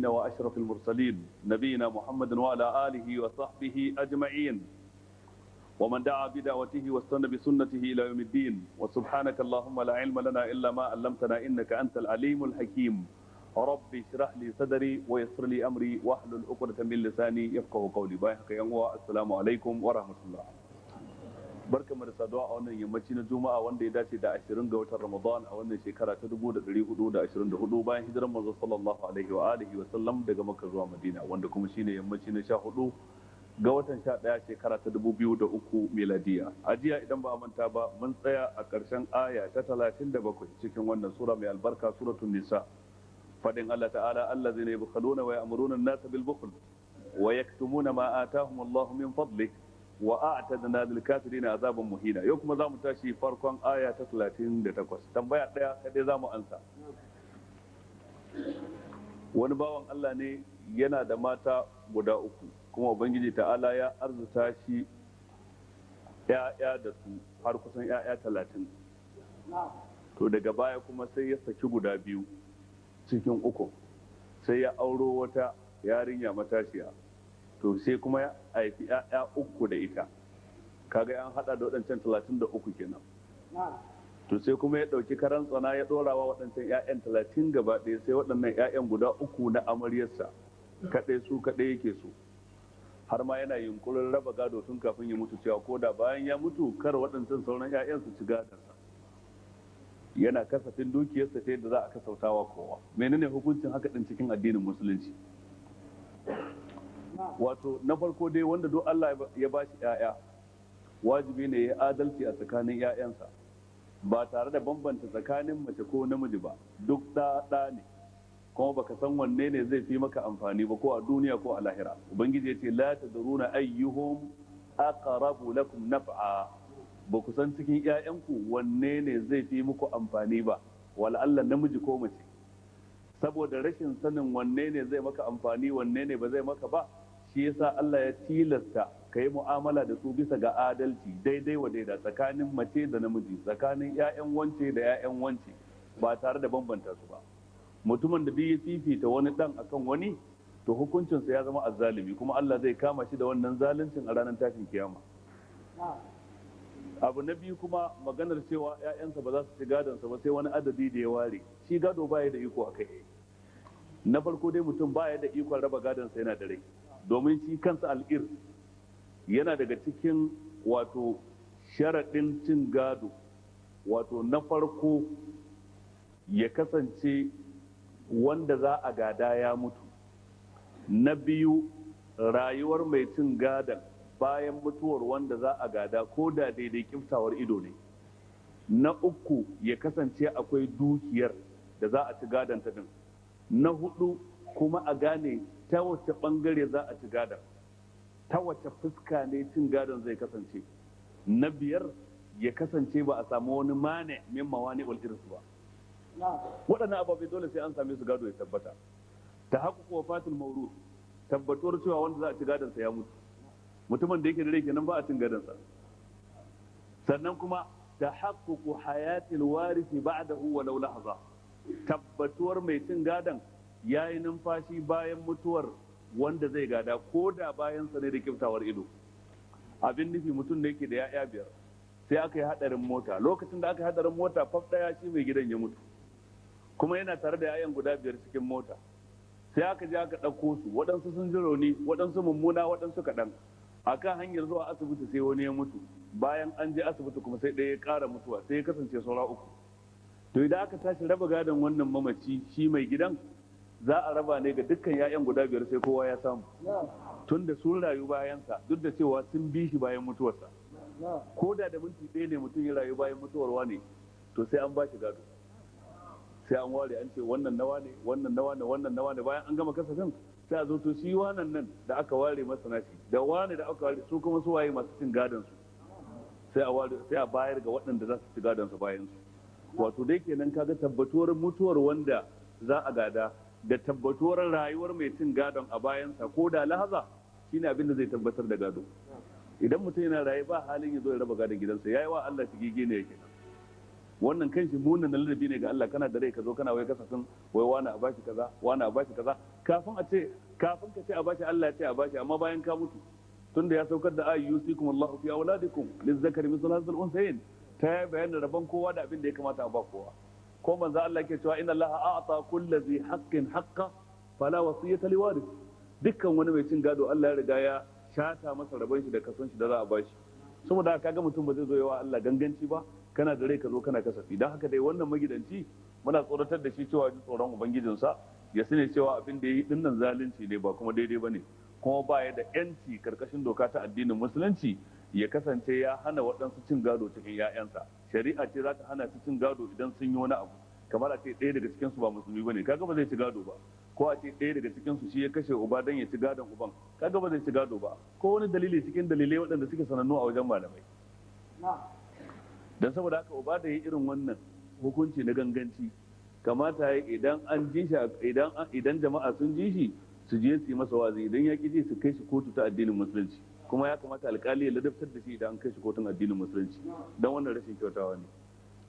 النبيين وأشرف المرسلين، نبينا محمد وعلى آله وصحبه أجمعين، ومن دعا بدعوته واستنى بسنته إلى يوم الدين. وسبحانك اللهم لا علم لنا إلا ما علمتنا، إنك أنت العليم الحكيم. رب اشرح لي صدري ويسر لي أمري واحلل عقدة من لساني يفقه قولي. باي السلام عليكم ورحمة الله. Barkamu da saduwa a wannan yammaci na Juma'a, wanda ya dace da 20 ga watan Ramadan a wannan shekara ta 1424 bayan hijirar Manzo sallallahu alaihi wa alihi wa sallam daga Makka zuwa Madina, wanda kuma shine yammaci na 14 ga watan 11, shekara ta 2003 miladiya. A jiya, idan ba a manta ba, mun tsaya a ƙarshen aya ta 37 cikin wannan sura mai albarka, Suratul Nisa, fadin Allah ta'ala: allazina yabkhaluna wa ya'muruna an-nasa bil bukhl wa yaktumuna ma atahum Allah min fadlihi wa a'tadna lil kafirina azaban muhina. Yau kuma zamu tashi farkon aya ta 38. Tambaya daya kadai zamu ansa. Wani bawan Allah ne yana da mata guda uku, kuma Ubangiji ta'ala ya arzuta shi ‘ya'ya da su har kusan ‘ya'ya 30. To, daga baya kuma sai ya saki guda biyu cikin uku, sai ya auro wata yarinya matashiya. To, sai kuma ya haifi ‘ya'ya uku da ita. Kaga an hada da waɗancan 33 kenan. To, sai kuma ya ɗauki karan tsana ya ɗorawa waɗancan ‘ya'yan 30 gaba ɗaya, sai waɗannan ‘ya'yan guda uku na amaryarsa kaɗai, su kaɗai yake so. Har ma yana yunkurin raba gado tun kafin ya mutu, cewa ko da bayan ya mutu kar waɗancan sauran ‘ya'yan su ci gadonsa. Yana kasafin dukiyarsa ta yadda za a kasautawa kowa. Menene hukuncin haka ɗin cikin addinin Musulunci? Wato, na farko dai, wanda duk Allah ya ba shi ‘ya'ya, wajibi ne ya adalci a tsakanin ‘ya'yansa, ba tare da bambanta tsakanin mace ko namiji ba. Duk ɗa ɗa ne, kuma baka san wanne ne zai fi maka amfani ba, ko a duniya ko a lahira. Ubangiji ya ce: la tadruna ayyuhum aqrabu lakum naf'a. Ba ku san cikin ƴaƴanku wanne ne zai fi muku amfani ba, wala Allah namiji ko mace. Saboda rashin sanin wanne ne zai maka amfani, wanne ne ba zai maka ba, shi yasa Allah ya tilasta ka yi mu'amala da su bisa ga adalci, daidai wa daida, tsakanin mace da namiji, tsakanin 'ya'yan wance da 'ya'yan wance, ba tare da bambanta su ba. Mutumin da duk ya fifita wani dan akan wani, to hukuncinsa ya zama azzalimi, kuma Allah zai kama shi da wannan zaluncin a ranar tashin kiyama. Abu na biyu kuma, maganar cewa 'ya'yansa ba za su ci gadonsa ba sai wani adadi da ya ware. Shi gado baya da iko a kai. Na farko dai, mutum baya da ikon raba gadonsa yana da rai, domin shi kansa al'ir yana daga cikin, wato, sharaɗin cin gado. Wato, na farko, ya kasance wanda za a gada ya mutu. Na biyu, rayuwar mai cin gadon bayan mutuwar wanda za a gada, ko da daidai kiftawar ido ne. Na uku, ya kasance akwai dukiyar da za a ci gadon ta din. Na hudu kuma, a gane ta wace bangare za a ci gadon, ta wace fuska ne cin gadon zai kasance. Na biyar, ya kasance ba a samu wani mane min mawani wal irsu ba. Waɗannan ababai dole sai an same su gado ya tabbata. Ta haƙuƙu wafatul maurus, tabbatuwar cewa wanda za a ci gadon sa ya mutu. Mutumin da yake da rai kenan ba a cin gadon sa. Sannan kuma ta haƙuƙu hayatil warisi ba'dahu walau lahza, tabbatuwar mai cin gadon yayi numfashi bayan mutuwar wanda zai gada, ko da bayan sa ne da kiftawar ido. Abin nufi, mutum da yake da ya'ya biyar, sai aka yi hadarin mota. Lokacin da aka yi hadarin mota, faf daya shi mai gidan ya mutu, kuma yana tare da 'ya'yan guda biyar cikin mota. Sai aka je aka ɗauko su, waɗansu sun ji rauni, waɗansu mummuna, waɗansu kaɗan. A kan hanyar zuwa asibiti sai wani ya mutu. Bayan an je asibiti kuma sai ɗaya ya ƙara mutuwa, sai ya kasance saura uku. To, idan aka tashi raba gadon wannan mamaci, shi mai gidan, za a raba ne ga dukkan 'ya'yan guda biyar, sai kowa ya samu, tun da sun rayu bayansa, duk da cewa sun bi shi bayan mutuwarsa. Ko da da minti ɗaya ne mutum ya rayu bayan mutuwarwa ne, to sai an ba shi gado, sai an ware, an ce wannan nawa ne, wannan nawa ne, wannan nawa ne. Bayan an gama kasafin, sai a zo, to shi wannan nan da aka ware masa nashi, da wani da aka ware su, kuma su waye masu cin gadon su? Sai a ware, sai a bayar ga waɗanda za su ci gadon su bayan su. Wato dai kenan kaga tabbatuwar mutuwar wanda za a gada da tabbatuwar rayuwar mai cin gadon a bayansa, ko da lahaza, shine abin da zai tabbatar da gado. Idan mutum yana raye, ba halin ya zo ya raba gadon gidansa, yayi wa Allah shigege ne yake. Wannan kanshi munin na ladabi ne ga Allah. Kana da rai ka zo kana wai kasafin, wai wani a bashi kaza, wani a bashi kaza. Kafin a ce, kafin ka ce a bashi, Allah ya ce a bashi, amma bayan ka mutu, tunda ya saukar da ayu yusikum Allahu fi auladikum lizzakari mithlu hazzil unsayin, ta yi bayanin rabon kowa da abin da ya kamata a ba kowa. Ko manzo Allah yake cewa inna Allah a'ta kulli zi haqqin haqqa fala wasiyata liwarith. Dukkan wani mai cin gado Allah ya riga ya shata masa rabon shi da kason shi da za a bashi. Saboda haka kaga mutum ba zai zo yawa Allah ganganci ba, kana da rai ka zo kana kasafi. Dan haka dai wannan magidanci muna tsoratar da shi cewa ji tsoron ubangijinsa, ya sani cewa abin da ya yi dinnan zalunci ne, ba kuma daidai ba ne, kuma ba ya da yanci karkashin doka ta addinin Musulunci ya kasance ya hana waɗansu cin gado cikin 'ya'yansa. Shari'a ce za ta hana su cin gado idan sun yi wani abu, kamar a ce ɗaya daga cikinsu ba musulmi ba ne, kaga ba zai ci gado ba. Ko a ce ɗaya daga cikinsu shi ya kashe uba don ya ci gadon uban, kaga ba zai ci gado ba. Ko wani dalili cikin dalilai waɗanda suke sanannu a wajen malamai. Don saboda haka uba da ya irin wannan hukunci na ganganci, kamata ya idan an ji shi, idan jama'a sun ji shi, su je su yi masa wazi. Idan ya ki ji, su kai shi kotu ta addinin Musulunci. Kuma ya kamata alkali ya ladabtar da shi idan an kai shi kotun addinin Musulunci, don wannan rashin kyautawa ne.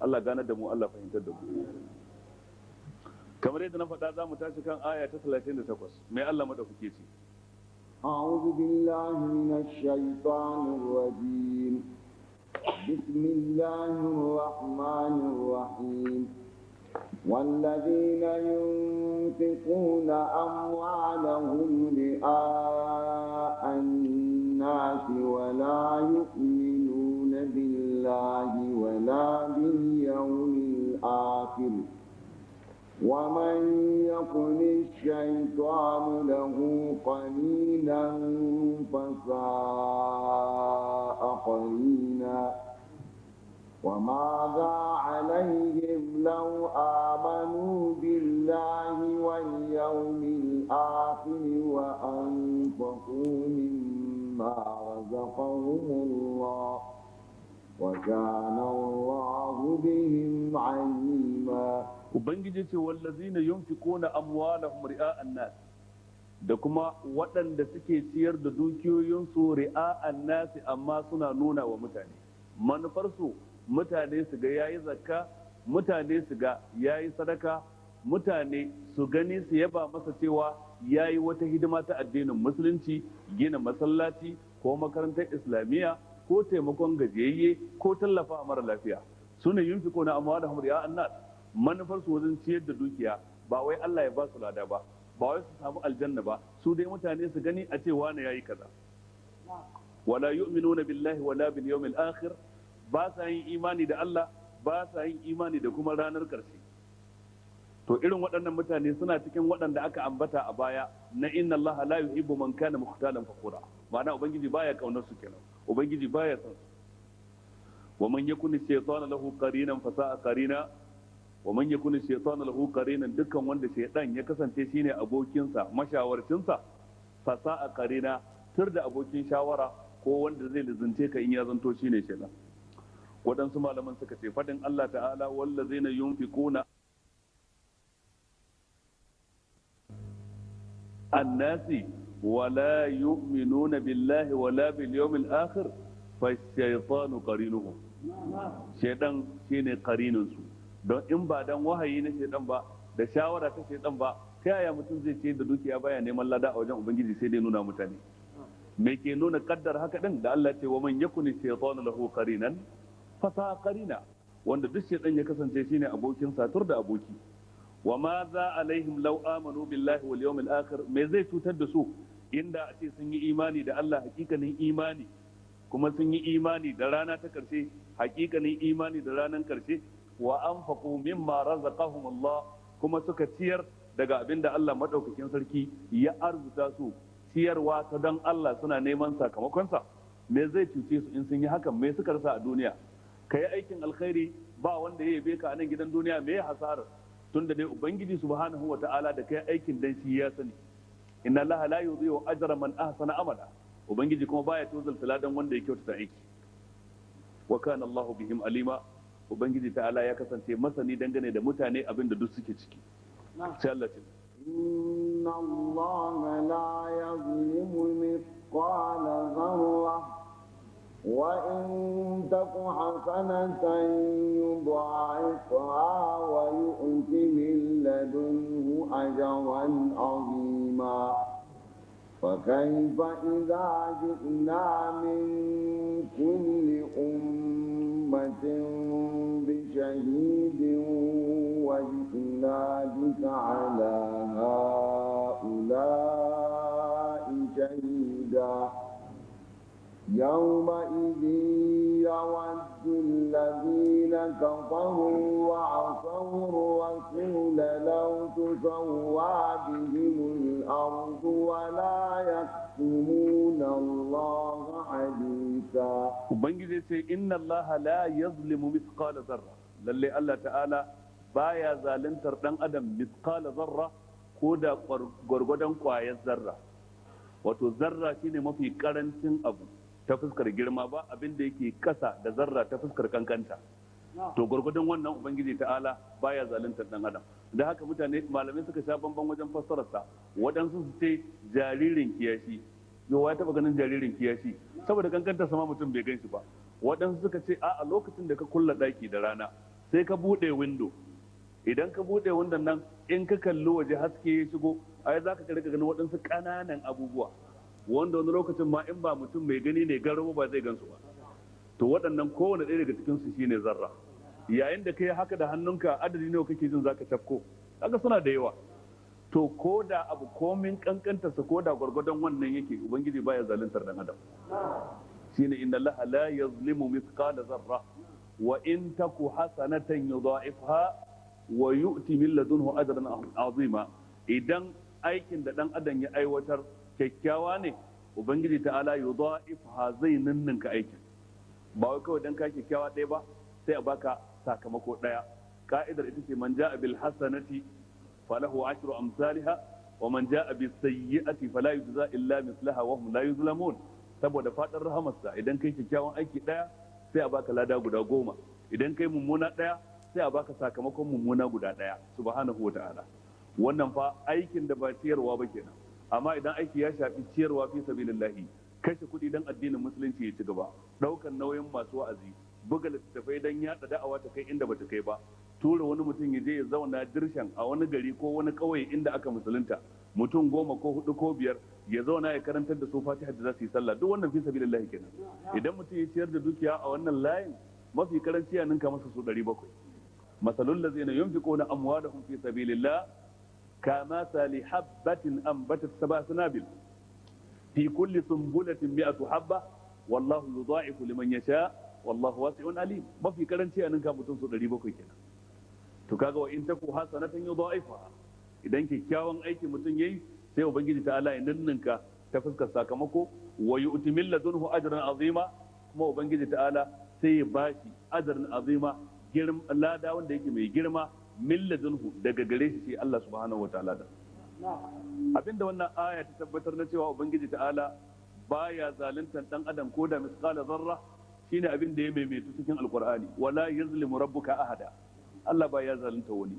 Allah gane da mu, Allah fahimtar da mu. Kamar yadda na faɗa, za mu tashi kan aya ta 38. Mai Allah madaukake ce? أعوذ بالله من الشيطان الرجيم. بسم الله الرحمن الرحيم. والذين ينفقون أموالهم رئاء الناس ولا يؤمنون بالله ولا باليوم الآخر، ومن يكن الشيطان له قرينا فساء قرينا. وماذا عليهم لو آمنوا بالله واليوم الآخر وأنفقوا مما رزقهم الله، وكان الله بهم عليما. Ubangiji ce wallazina yunfiquna amwalahum ri'a'an nas, da kuma waɗanda suke ciyar da dukiyoyinsu ri'a'an nasi, amma suna nuna wa mutane, manufarsu mutane su ga yayi zakka, mutane su ga yayi sadaka, mutane su gani su yaba masa cewa yayi wata hidima ta addinin Musulunci, gina masallaci ko makarantar Islamiyya ko taimakon gajiyayye ko tallafa mara lafiya. Sune yunfiquna amwalahum ri'a'an nas. Manufarsu wajen ciyar da dukiya ba wai Allah ya ba su lada ba, ba wai su samu aljanna ba, su dai mutane su gani a ce wane yayi kaza. Wala yu'minuna billahi wala bil yawmil akhir, ba sa yin imani da Allah, ba sa yin imani da kuma ranar karshe. To irin waɗannan mutane suna cikin waɗanda aka ambata a baya na inna Allah la yuhibbu man kana mukhtalan fakhura. Ma'ana Ubangiji baya kaunar su kenan, Ubangiji baya son su. Wa man yakun shaytanu lahu qarinan fasa'a qarina. Wa man yakun shaytanu lahu qarinan, dukkan wanda shaytan ya kasance shine abokinsa, mashawarcinsa, fasa'a qarina, tur da abokin shawara ko wanda zai lizince ka in ya zanto shine shaytan. Waɗansu malaman suka ce faɗin Allah ta'ala wallazina yunfiquna annasi wala yu'minuna billahi wala bil yawmil akhir fa shaytanu qarinuhum. Shaytan shine qarinin su, don in ba dan wahayi na shaytan ba da shawara ta shaytan ba, ta yaya mutum zai ce da dukiya baya neman lada a wajen Ubangiji, sai dai nuna mutane? Me ke nuna kaddar haka din da Allah ce wa man yakuni shaytanu lahu qarinan fa sa qarina, wanda duk shaytan ya kasance shine abokin satur da aboki. Wa ma za alaihim law amanu billahi wal yawmil akhir, me zai cutar da su inda a ce sun yi imani da Allah hakikanin imani, kuma sun yi imani da rana ta karshe hakikanin imani da ranan karshe, wa anfaqu mimma razaqahum Allah, kuma suka ciyar daga abin da Allah madaukakin sarki ya arzuta su, ciyarwa ta don Allah suna neman sakamakonsa? Me zai cuce su in sun yi hakan? Me suka rasa a duniya? Ka yi aikin alkhairi ba wanda ya yabe ka a nan gidan duniya, me ya hasarar? Tunda dai Ubangiji subhanahu wata'ala da kai aikin dan shi ya sani. Inna Allah la yudhi'u ajra man ahsana amala. Ubangiji kuma baya tozalta ladan wanda ya kyautata aiki. Wa kana Allahu bihim alima, Ubangiji ta'ala ya kasance masani dangane da mutane, abin da duk suke ciki. Sai Allah ce إن الله لا يظلم مثقال ذرة. وإن تك حسنة يضاعفها ويؤت من لدنه أجرا عظيما. فكيف إذا جئنا من كل أمة بشهيد وجئنا بك على هؤلاء شهيدا. يومئذ يود الذين كفروا وعصوا الرسول لو تسوى بهم الأرض ولا يكتمون الله حديثا. Ubangiji ce, "Inna Allah la yazlimu mithqala zarra." Lalle Allah ta'ala baya zaluntar dan adam mithqala zarra, ko da gwargwadon kwayar zarra. Wato zarra shine mafi karancin abu ta fuskar girma, ba abin da yake kasa da zarra ta fuskar kankanta. To, gwargwadon wannan Ubangiji ta'ala baya zaluntar dan adam. Da haka mutane, malamai suka sha bamban wajen fassararsa. Waɗansu su ce jaririn kiyashi. Yau ya taba ganin jaririn kiyashi? Saboda kankanta sama mutum bai gan shi ba. Waɗansu suka ce a lokacin da ka kulla ɗaki da rana, sai ka buɗe window. Idan ka buɗe windon nan, in ka kalli waje haske ya shigo, ai za ka rika ganin waɗansu ƙananan abubuwa wanda wani lokacin ma in ba mutum mai gani ne garau ba zai gansu ba. To, waɗannan kowane ɗaya daga cikin su shine zarra. Yayin da kai haka da hannunka, adadi nawa kake jin zaka tafko? Kaga suna da yawa. To, ko da abu komin kankantarsa, ko da gwargwadon wannan yake, Ubangiji baya zaluntar dan adam. Shine "Inna Allaha la yazlimu mithqala zarra wa in taku hasanatan yudha'ifha wa yu'ti min ladunhu ajran azima." Idan aikin da dan adam ya aiwatar kyakkyawa ne, Ubangiji ta'ala yudha'ifha, zai ninninka aikin. Ba wai kawai dan ka kyakkyawa ɗaya ba sai a baka sakamako ɗaya. Ka'idar ita ce "Man ja'a bil hasanati falahu ashru amsalha wa man ja'a bis sayyi'ati fala yujza illa mislaha wa hum la yuzlamun." Saboda fadin rahamarsa, idan kai kyakkyawan aiki ɗaya sai a baka lada guda 10. Idan kai mummuna ɗaya sai a baka sakamakon mummuna guda ɗaya, subhanahu wa ta'ala. Wannan fa aikin da ba ciyarwa ba kenan. Amma idan aiki ya shafi ciyarwa fi sabilillahi, kashe kuɗi don addinin Musulunci ya ci gaba, ɗaukan nauyin masu wa'azi, buga littattafai don yaɗa da'awa ta kai inda bata kai ba, tura wani mutum ya je ya zauna dirshan a wani gari ko wani ƙauye inda aka musulunta, mutum 10 ko hudu ko biyar, ya zauna ya karantar da su Fatiha da za su yi sallah, duk wannan fi sabilillahi kenan. Idan mutum ya ciyar da dukiya a wannan layin, mafi karanci ya ninka masa su 700. "Masalul ladzina yunfiquna amwalahum fi sabilillah kamathali habbatin anbatat sab'a sanabil fi kulli sunbulatin mi'atu habba wallahu yudha'ifu liman yasha wallahu wasi'un alim." Mafi karanci a ninka mutum su 700 kenan. To, kaga "wa in taku hasanatan yudha'ifa", idan kyakkyawan aiki mutum yayi, sai Ubangiji ta'ala ya ninninka ta fuskar sakamako. "Wa yu'ti min ladunhu ajran azima", kuma Ubangiji ta'ala sai ya bashi ajran azima, girma, lada wanda yake mai girma, min ladunhu, daga gare shi sai Allah subhanahu wa ta'ala. Da abinda wannan aya ta tabbatar na cewa Ubangiji ta'ala baya zaluntar dan adam ko da misqala zarra, shine abin da ya maimaitu cikin Alqur'ani: "Wala yazlimu rabbuka ahada." Allah baya zalunta wani.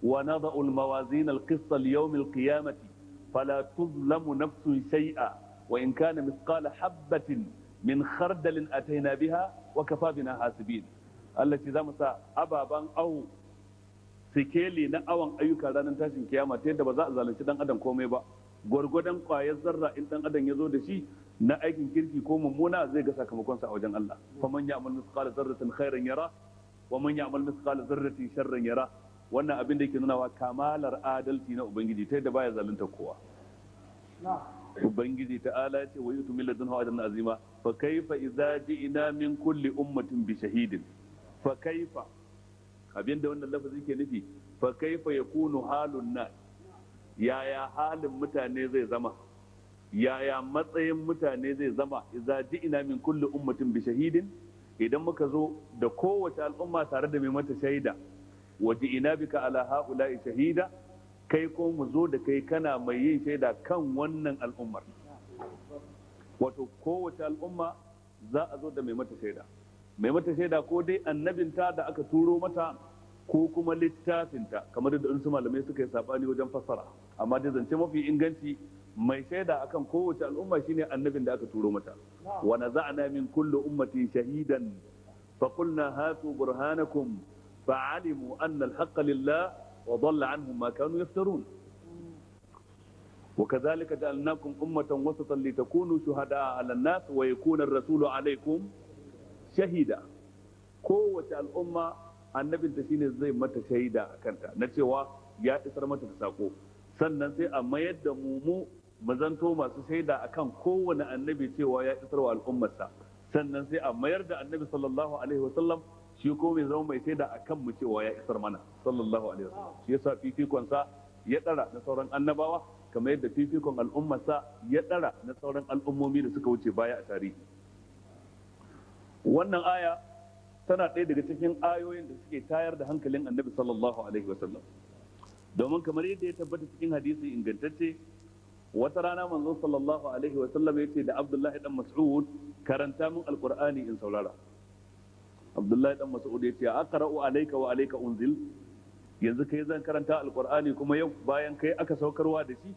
"Wa nada'u al-mawazin al-qist li yawm al-qiyamati fala tuzlamu nafsun shay'a wa in kana mithqala habatin min khardalin ataina biha wa kafa bina hasibin." Allah ce zamu sa ababan au, sikeli na awan ayyuka ranar tashin kiyama, ta yadda ba za a zalunci dan adam komai ba. Gwargwadon kwayar zarra in dan adam ya zo da shi na aikin kirki ko mummuna, zai ga sakamakonsa a wajen Allah. "Faman ya'mal mithqala zarratin khairan yara wa man ya'mal mithqala zarratin sharran yara." Wannan abin da yake nunawa kamalar adalci na Ubangiji, ta yadda baya zalunta kowa. Ubangiji ta'ala ce "wa yu'ti min ladunhu ajran azima". "Fa kaifa idza ji'na min kulli ummatin bi shahidin". Fa kaifa, abinda wannan lafazi ke nufi, fa kaifa yakunu halun nas, yaya halin mutane zai zama, yaya matsayin mutane zai zama, idza ji'na min kulli ummatin bi shahidin, idan muka zo da kowace al'umma tare da mai mata shaida. "Wa ji'ina bika ala ha'ula'i shahida", kai ko mu zo da kai kana mai yin shaida kan wannan al'ummar. Wato kowace al'umma za a zo da mai mata shaida, mai mata shaida ko dai annabinta da aka turo mata ko kuma littafinta, kamar da su malamai suka yi sabani wajen fassara. Amma dai zance mafi inganci, Mai shaida akan kowace al'umma shine annabin da aka turo mata. Wa naza'na min kulli ummatin shahidan fa qulna hatu burhanakum fa'alimu anna al-haqqa lillah wa dhalla anhum ma kanu yaftarun. وكذلك جعلناكم أمة وسطا لتكونوا شهداء على الناس ويكون الرسول عليكم شهيدا. kowace al'umma annabinta shine zai mata shaida a kanta na cewa ya isar mata da sako. Sannan sai a mayar da mu mu zanto masu shaida akan kowane annabi cewa ya isar wa al'ummarsa. Sannan sai a mayar da Annabi sallallahu alaihi wasallam, shi ko mai zama mai shaida akan mu cewa ya isar mana, sallallahu alaihi wasallam. Shi yasa fifikon sa ya dara na sauran annabawa, kamar yadda fifikon al'ummarsa ya dara na sauran al'ummomi da suka wuce baya a tarihi. Wannan aya tana ɗaya daga cikin ayoyin da suke tayar da hankalin Annabi sallallahu alaihi wasallam, domin kamar yadda ya tabbata cikin hadisi ingantacce, wata rana Manzo sallallahu alaihi wasallam ya ce da Abdullahi dan Mas'ud, "Karanta min Alqur'ani in saurara." Abdullahi dan Mas'ud ya ce, "Aqra'u alayka wa alayka unzil? Yanzu kai zan karanta Alqur'ani kuma yau bayan kai aka saukarwa da shi?"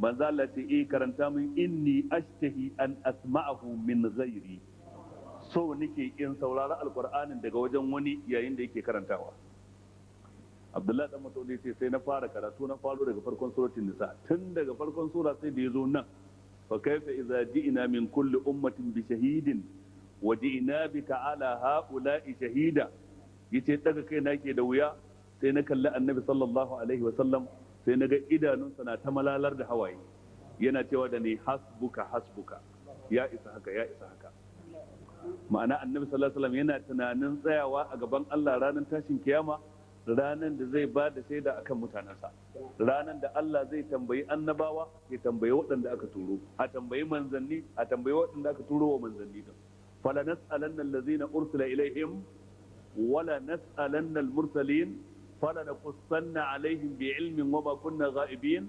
Manzo Allah ce, "Eh, karanta min. Inni ashtahi an asma'ahu min ghairi. So nake in saurari Alqur'anin daga wajen wani yayin da yake karantawa." Abdullahi dan Mas'ud ya ce, sai na fara karatu, na faro daga farkon Suratul Nisa, tun daga farkon sura sai da yazo nan, "Fa kaifa idza ji'na min kulli ummatin bi shahidin wa ji'na bika ala ha'ula'i shahida." Yace daga kai na ke da wuya, sai na kalli Annabi sallallahu alaihi wa sallam, sai na ga idanunsa na ta malalar da hawaye, yana cewa da ni, "Hasbuka, hasbuka, ya isa haka, ya isa haka." Ma'ana, Annabi sallallahu alaihi wasallam yana tunanin tsayawa a gaban Allah ranar tashin kiyama, ranar da zai ba da shaida akan mutanensa, ranar da Allah zai tambayi annabawa, ya tambayi waɗanda aka turo, a tambayi manzanni, a tambayi waɗanda aka turo wa manzanni din. Fala nas'alanna allazina ursila ilaihim wala nas'alanna al-mursalin fala naqussanna alaihim bi'ilmin wama kunna ghaibin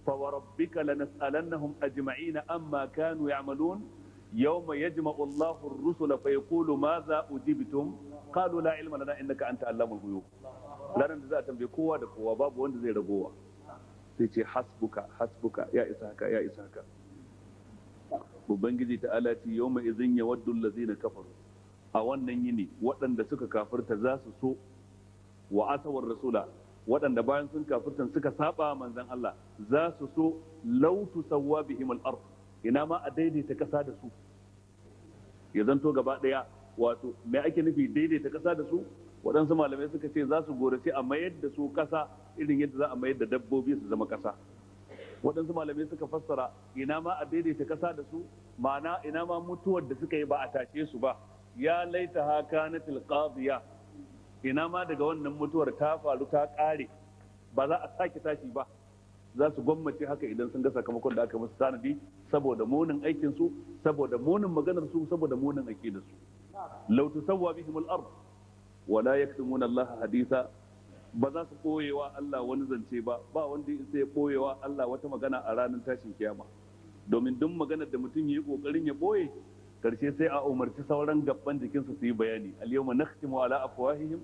فوربك لنسألنهم أجمعين أما كانوا يعملون. يوم يجمع الله الرسل فيقول ماذا أجبتم قالوا لا علم لنا إنك أنت علام الغيوب. Ranar da za a tambaye kowa da kowa, babu wanda zai ragowa, sai ce, "Hasbuka, hasbuka, ya isa haka, ya isa haka." Ubangiji ta'ala ce, yawma idhin yawaddu allazina kafaru, a wannan yini waɗanda suka kafirta za su so, wa asawar rasula, waɗanda bayan sun kafirtan suka saba manzon Allah, za su so, law tusawwa bihim al-ard, ina ma a daidaita kasa da su, ya zanto gaba ɗaya. Wato me ake nufi daidaita kasa da su? Waɗansu malamai suka ce za su gorace a mayar da su kasa irin yadda za a mayar da dabbobi su zama kasa. Waɗansu malamai suka fassara ina ma a daidaita kasa da su, ma'ana ina ma mutuwar da suka yi ba a tashe su ba. Ya laitaha kanatil qadiya, ina ma daga wannan mutuwar ta faru ta ƙare, ba za a sake tashi ba. Za su gwammace haka idan sun ga sakamakon da aka musu tanadi saboda munin aikin su, saboda munin maganar su, saboda munin aqidar su. Law tusawwa bihim al-ard wa la yaktumuna Allah haditha. Ba za su boyewa Allah wani zance ba. Ba wanda ya boyewa Allah wata magana a ranar tashin kiyama, domin duk maganar da mutum yayi kokarin ya boye, karshe sai a umarci sauran gabban jikinsa su yi bayani. Al-yawma nakhtimu ala afwahihim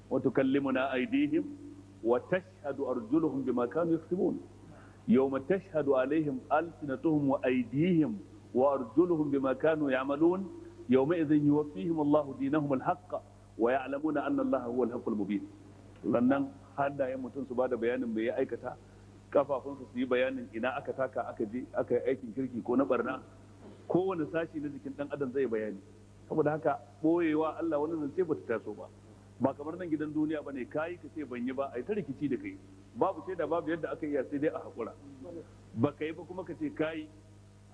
wa tukallimuna aydihim wa tashhadu arjuluhum bima kanu yaksubun. Yawma tashhadu alaihim alsinatuhum wa aydihim wa arjuluhum bima kanu ya'malun. Yawma idhin yuwaffihim Allahu dinahum al-haqq wa ya'lamuna anna Allaha huwa al-haqqul mubin. Sannan hannayen mutum su bada bayanin me ya aikata, kafafunsa su yi bayanin ina aka taka aka je aka yi aikin kirki ko na barna. Kowane sashi na jikin dan adam zai bayani. Saboda haka boyewa Allah wani zance bata taso ba. Ba kamar nan gidan duniya bane, kai ka ce ban yi ba, ai ta rikici da kai, babu shaida, babu yadda aka iya, sai dai a hakura. Ba ka yi ba kuma ka ce kai,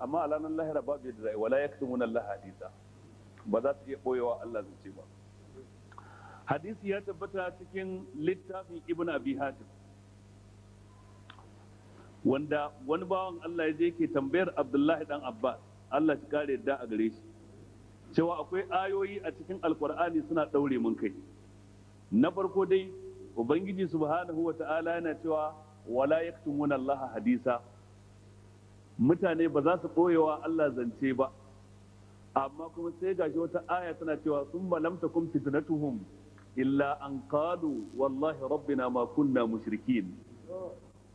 amma a ranar lahira babu yadda zai. Wala yaktumuna Allah hadisa, ba za su iya boyewa Allah zance ba. Hadisi ya tabbata cikin littafin Ibn Abi Hatim, wanda wani bawan Allah ya je ke tambayar Abdullahi dan Abbas, Allah shi kare yadda a gare shi, cewa akwai ayoyi a cikin Alkur'ani suna ɗaure mun kai. Na farko dai, Ubangiji subhanahu wa ta'ala yana cewa, wala yaktumuna Allah hadisa, mutane ba za su ɓoyewa Allah zance ba. Amma kuma sai gashi wata aya tana cewa, summa lam takum fitnatuhum illa an qalu wallahi rabbina ma kunna mushrikin.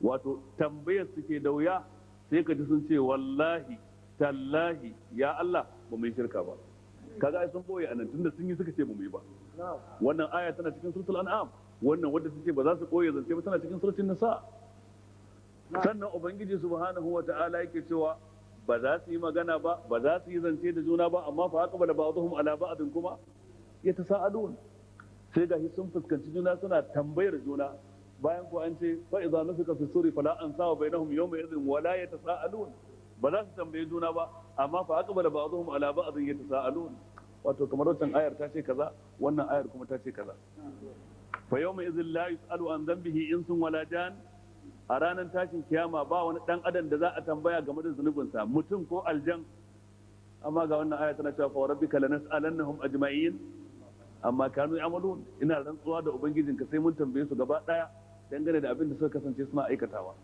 Wato tambayar suke da wuya, sai Sai ka ji sun ce wallahi tallahi ya Allah ba mu yi shirka ba. Kaga ai sun boye anan, tunda sun yi suka ce ba mu yi ba. Wannan aya tana cikin suratul An'am. Wannan wadda suke ba za su koye zance ba tana cikin suratul Nisa. Sannan Ubangiji subhanahu wa ta'ala yake cewa ba za su yi magana ba, ba za su yi zance da juna ba, amma fa aqbala ba'dhum ala ba'din kuma yatasaalun. Sai gashi sun fuskanci juna suna tambayar juna, bayan ko an ce fa idza nufika fi suri fala ansaba bainahum yawma idhin wala yatasaalun. Ba za su tambaye juna ba, amma fa aqbala ba'dhum ala ba'dhin yatasaalun. Wato kamar wancan ayar ta ce kaza, wannan ayar kuma ta ce kaza. Fa yawma idhin la yus'alu an dhanbihi insun wala jan. A ranar tashin kiyama ba wani dan adam da za a tambaya game da zunubinsa, mutum ko aljan. Amma ga wannan aya tana cewa fa rabbika lanas'alannahum ajma'in amma kanu ya'malun. Ina rantsuwa da ubangijinka sai mun tambaye su gaba daya dangane da abin da suka kasance suna aikatawa.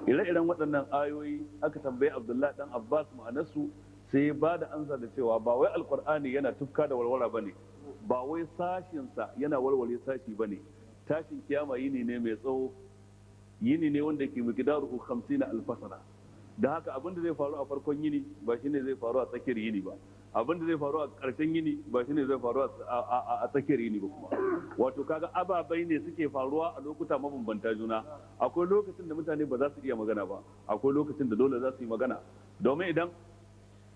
Ire-iren waɗannan ayoyi aka tambayi Abdullahi dan Abbas ma'anarsu, sai ba da ansa da cewa ba wai Alkur'ani yana tufka da warwara bane, ba wai sashinsa yana warware sashi bane. Tashin kiyama yini ne mai tsawo, yini ne wanda ke miqdaruhu 50 alfasana. Da haka abin da zai faru a farkon yini ba shine zai faru a tsakiyar yini ba, abin da zai faru a ƙarshen yini ba shine zai faru a tsakiyar yini ba kuma. Wato kaga ababai ne suke faruwa a lokuta mabambanta juna. Akwai lokacin da mutane ba za su iya magana ba, akwai lokacin da dole za su yi magana. Domin idan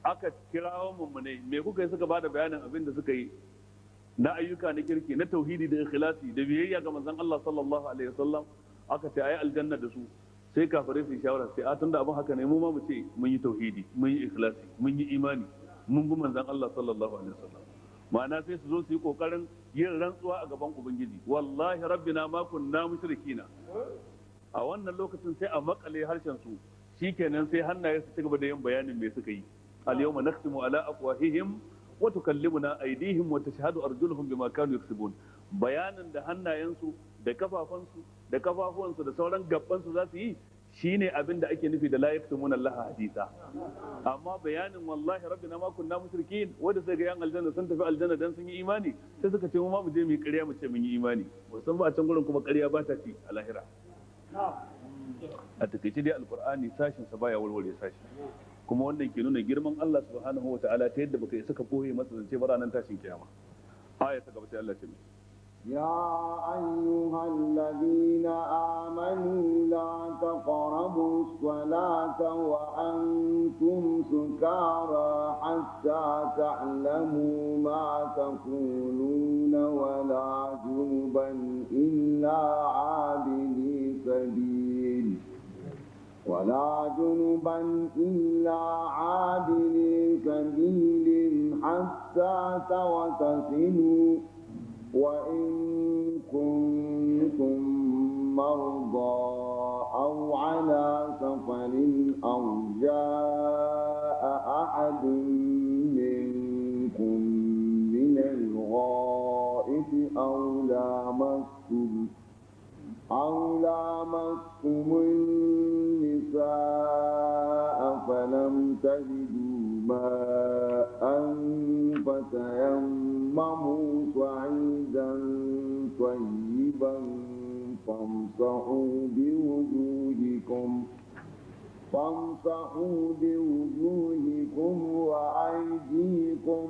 aka kirawo mummune, me kuka yi, suka bada bayanin abin da suka yi na ayyuka na kirki, na tauhidi da ikhlasi da biyayya ga manzon Allah sallallahu alaihi wasallam, aka ce ayi aljanna da su. Sai kafirai su yi shawara, sai a tunda abin haka ne, mu ma mu ce mun yi tauhidi, mun yi ikhlasi, mun yi imani, mun bi manzon Allah sallallahu alaihi wasallam. Ma'ana sai su zo su yi kokarin yin rantsuwa a gaban Ubangiji, wallahi rabbina ma kunna mushrikina. A wannan lokacin sai a makale harshen su, shikenan sai hannaye su ci gaba da yin bayanin me suka yi. Al yawma nakhtimu ala afwahihim wa tukallimuna aydihim wa tashhadu arjuluhum bima kanu yaksubun. Bayanin da hannayensu da kafafansu da kafafuwansu da sauran gabbansu za su yi shine abin da ake nufi da la yaktumuna Allah hadisa. Amma bayanin wallahi rabbina ma kunna mushrikin, wanda sai ga yan aljanna sun tafi aljanna dan sun yi imani, sai suka ce mu ma mu je mu yi ƙarya mu ce mun yi imani. Ba san ba a can gurin kuma ƙarya ba ta ci a lahira. A takaice dai, Alqur'ani sashin sa baya warware sashi, kuma wannan ke nuna girman Allah subhanahu wataala ta yadda baka isa ka boye masa zance ba ranar tashin kiyama. Aya ta gaba sai Allah ce mai يا أيها الذين آمنوا لا تقربوا الصلاة وأنتم سكارى حتى تعلموا ما تقولون ولا جنبا إلا عابري سبيل ولا جنبا إلا عابري سبيل حتى تغتسلوا، وإن كنتم مرضى أو على سفر أو جاء أحد منكم من الغائط أو لامستم النساء فلم تجدوا ماء فتيمموا صعيدا طيبا فامسحوا بوجوهكم وأيديكم،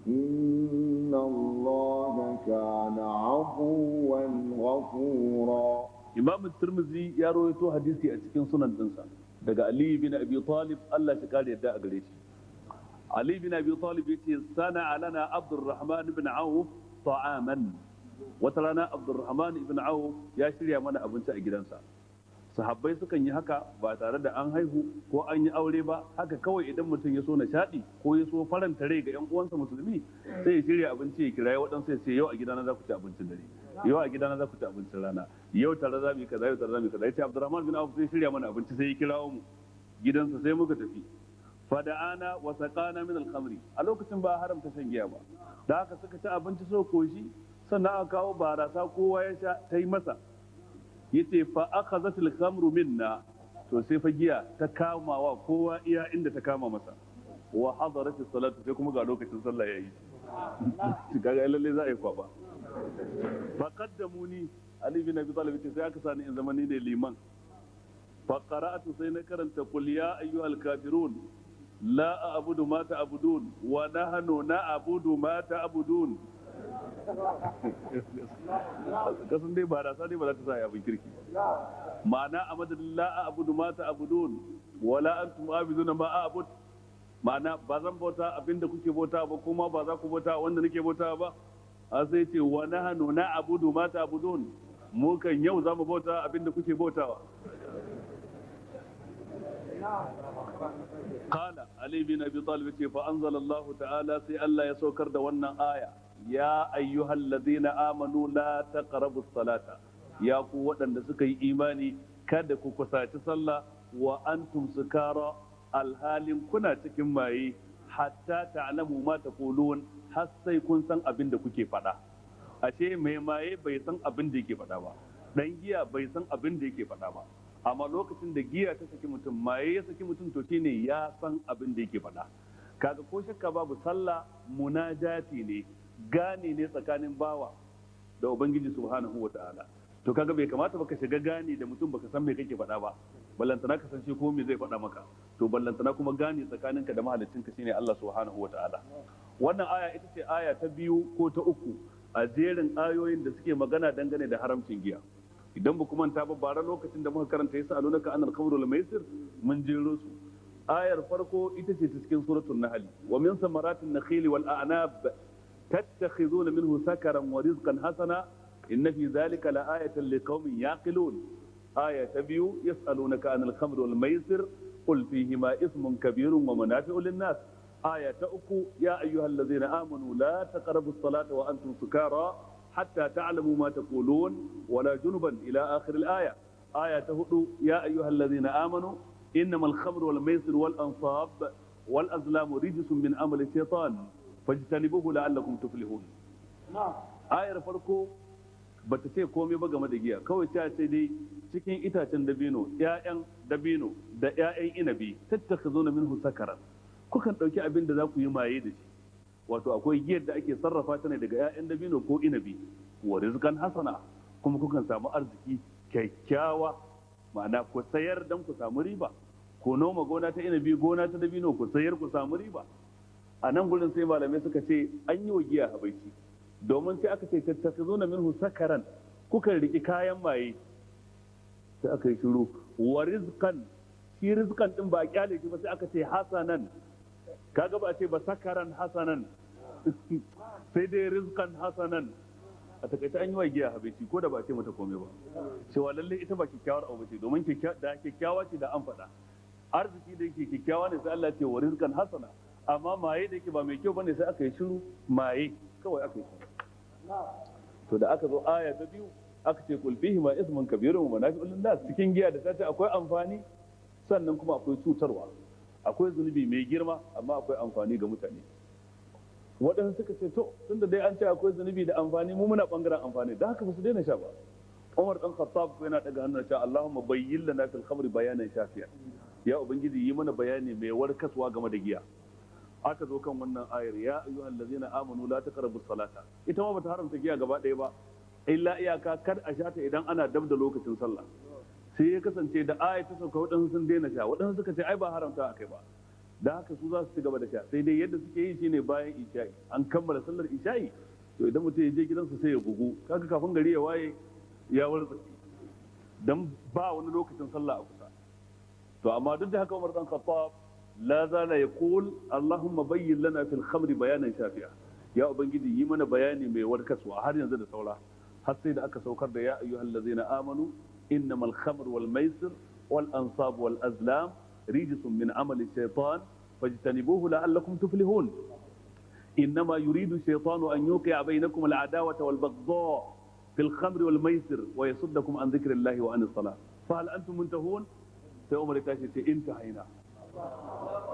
إن الله كان عفوا غفورا. Imam Tirmidhi ya rawaito hadisi a cikin sunan dinsa daga Ali bin Abi Talib, Allah shi kare yadda a gare shi. Ali bin Abi Talib yace sana'a lana Abdurrahman ibn Auf ta'aman. Wata rana Abdurrahman ibn Auf ya shirya mana abinci a gidansa. Sahabbai sukan yi haka ba tare da an haihu ko an yi aure ba, haka kawai idan mutum ya so nishaɗi ko ya so faranta rai ga yan uwansa musulmi, sai ya shirya abinci ya kirayi waɗansu ya ce yau a gidana za ku ci abincin dare, yau a gidana za ku ci abincin rana, yau tare za mu yi kaza, yau tare za mu yi kaza. Yace Abdurrahman bin Auf sai shirya mana abinci, sai ya kirawo mu gidansa, sai muka tafi. Fada'ana wa saqana min al-khamri. A lokacin ba haramta shan giya ba, da haka suka ci abinci so koshi, sannan aka kawo barasa, kowa ya sha ta yi masa. Yace fa akhadhat al-khamru minna, to sai fa giya ta kama wa kowa iya inda ta kama masa. Wa hadarat as-salatu, sai kuma ga lokacin sallah yayi. Kaga lalle za a yi kwaba. Fa qaddamuni, Ali bin Abi Talib ce sai aka sani in zama ni ne liman. Fa qara'atu, sai na karanta: "Qul ya ayyuhal kafirun, la a'budu ma ta'budun wa nahnu na'budu ma ta'budun." Kasan dai ba rasa dai ba za ta sa abin kirki. Ma'ana, a madadin "la a'budu ma ta'budun wala antum abiduna ma a'bud", ma'ana ba zan bauta abinda kuke bauta ba, kuma ba za ku bauta wanda nake bauta ba, a sai ce "wa nahnu na'budu ma ta'budun", mu kan yau za mu bauta abinda kuke bautawa. Qala Ali bin Abi Talib ce: "Fa anzala Allah ta'ala", sai Allah ya saukar da wannan aya: "Ya ayyuhal ladina amanu, la taqrabu salata", ya ku waɗanda suka yi imani, kada ku kusaci sallah, "wa antum sukara", alhalin kuna cikin maye, "hatta ta'lamu ma taqulun", har sai kun san abin da kuke faɗa. Ashe mai maye bai san abin da yake faɗa ba, dan giya bai san abin da yake faɗa ba. Amma lokacin da giya ta saki mutum, maye ya saki mutum, to shine ya san abin da yake faɗa. Kaga ko shakka babu, sallah munajati ne, gane ne tsakanin bawa da Ubangiji subhanahu wa ta'ala. To kaga bai kamata baka shiga gane da mutum baka san me kake faɗa ba, ballantana ka san shi ko me zai faɗa maka. To ballantana kuma gane tsakaninka da mahaliccinka, shine Allah subhanahu wa ta'ala. Wannan aya ita ce aya ta biyu ko ta uku a jerin ayoyin da suke magana dangane da haramcin giya. Idan ba manta ba, bara lokacin da muka karanta "yas'alunaka anil khamri wal maisir" mun jero su. Ayar farko ita ce ta cikin suratul Nahl: "Wa min samaratin nakhili wal a'nab tattakhizuna minhu sakaran wa rizqan hasana, inna fi dhalika la ayatan liqaumin yaqilun." Aya ta biyu: "Yas'alunaka anil khamri wal maisir, qul fihima ismun kabirun wa manafi'u lin nas." Aya ta uku: "Ya ayyuhallazina amanu, la taqrabu as-salata wa antum sukara hatta ta'lamu ma taqulun wala junuban", ila akhir al-aya. Aya ta hudu: "Ya ayyuhallazina amanu, innamal khamru wal maisir wal ansab wal azlamu rijsun min amali shaytan, fajtanibuhu la'allakum tuflihun." Ayar farko bata ce komai ba game da giya, kawai ta ce dai cikin itacen dabino, ƴaƴan dabino da ƴaƴan inabi, tattakhizuna minhu sakaran, kukan ɗauki abin da za ku yi maye da shi. Wato akwai giyar da ake sarrafa ta ne daga 'ya'yan dabino ko inabi. "Wa rizqan hasana", kuma kukan samu arziki kyakkyawa, ma'ana ku sayar dan ku samu riba, ko noma gona ta inabi, gona ta dabino, ku sayar ku samu riba. A nan gurin sai malamai suka ce an yi wa giya habaici, domin sai aka ce tattakhizuna minhu sakaran, kukan riki kayan maye, sai aka yi shiru. "Wa rizqan", shi rizqan din ba a kyale shi ba, sai aka ce hasanan. Kaga ba a ce ba sakaran hasanan, sai dai rizqan hasanan. A takaice an yi wa giya habaici, ko da ba a ce mata komai ba, cewa lalle ita ba kyakkyawar abu ce, domin da kyakkyawa ce da an faɗa. Arziki da yake kyakkyawa ne, sai Allah ce "wa rizqan hasana". Amma maye da yake ba mai kyau bane, sai aka yi shiru. Maye kawai aka yi shiru. To da aka zo aya ta biyu, aka ce "qul fihi ma ismun kabirun wa manafi'un lin-nas". Cikin giya da ta ce akwai amfani, sannan kuma akwai cutarwa, akwai zunubi mai girma, amma akwai amfani ga mutane. Waɗansu suka ce to, tunda dai an ce akwai zunubi da amfani, mu muna bangaren amfani, da haka ba su daina sha ba. Umar dan Khattab yana daga hannun cewa: "Allahumma bayyin lana fil khamri bayanan shafiyan", ya Ubangiji, yi mana bayani mai warkaswa game da giya. Aka zo kan wannan ayar: "Ya ayyuhal ladzina amanu, la taqrabu salata". Ita ma bata haramta giya gaba ɗaya ba, illa iyaka kar a sha ta idan ana dab da lokacin sallah. Sai ya kasance da aya ta sauka, waɗansu sun daina sha, waɗansu suka ce ai ba haramta akai ba, da haka su za su ci gaba da sha. Sai dai yadda suke yi shine bayan isha'i, an kammala sallar isha'i, to idan mutum ya je gidansa sai ya bugu, kaga kafin gari ya waye ya wartsake, dan ba wani lokacin sallah a kusa. To amma duk da haka Umar dan Khattab la zala yaqul: "Allahumma bayyin lana fil khamri bayanan shafi'a", ya Ubangiji, yi mana bayani mai warkaswa. Har yanzu da saura, har sai da aka saukar da "ya ayyuhal ladzina amanu, innamal khamru wal maisir wal ansab wal azlam rijsun min amali shaytan, fajtanibuhu la'allakum tuflihun. إنما يريد الشيطان أن يوقع بينكم العداوة والبغضاء في الخمر والميسر ويصدكم عن ذكر الله وعن الصلاة، فهل أنتم منتهون؟" Sai Umar ya tashi ce: "Intahaina."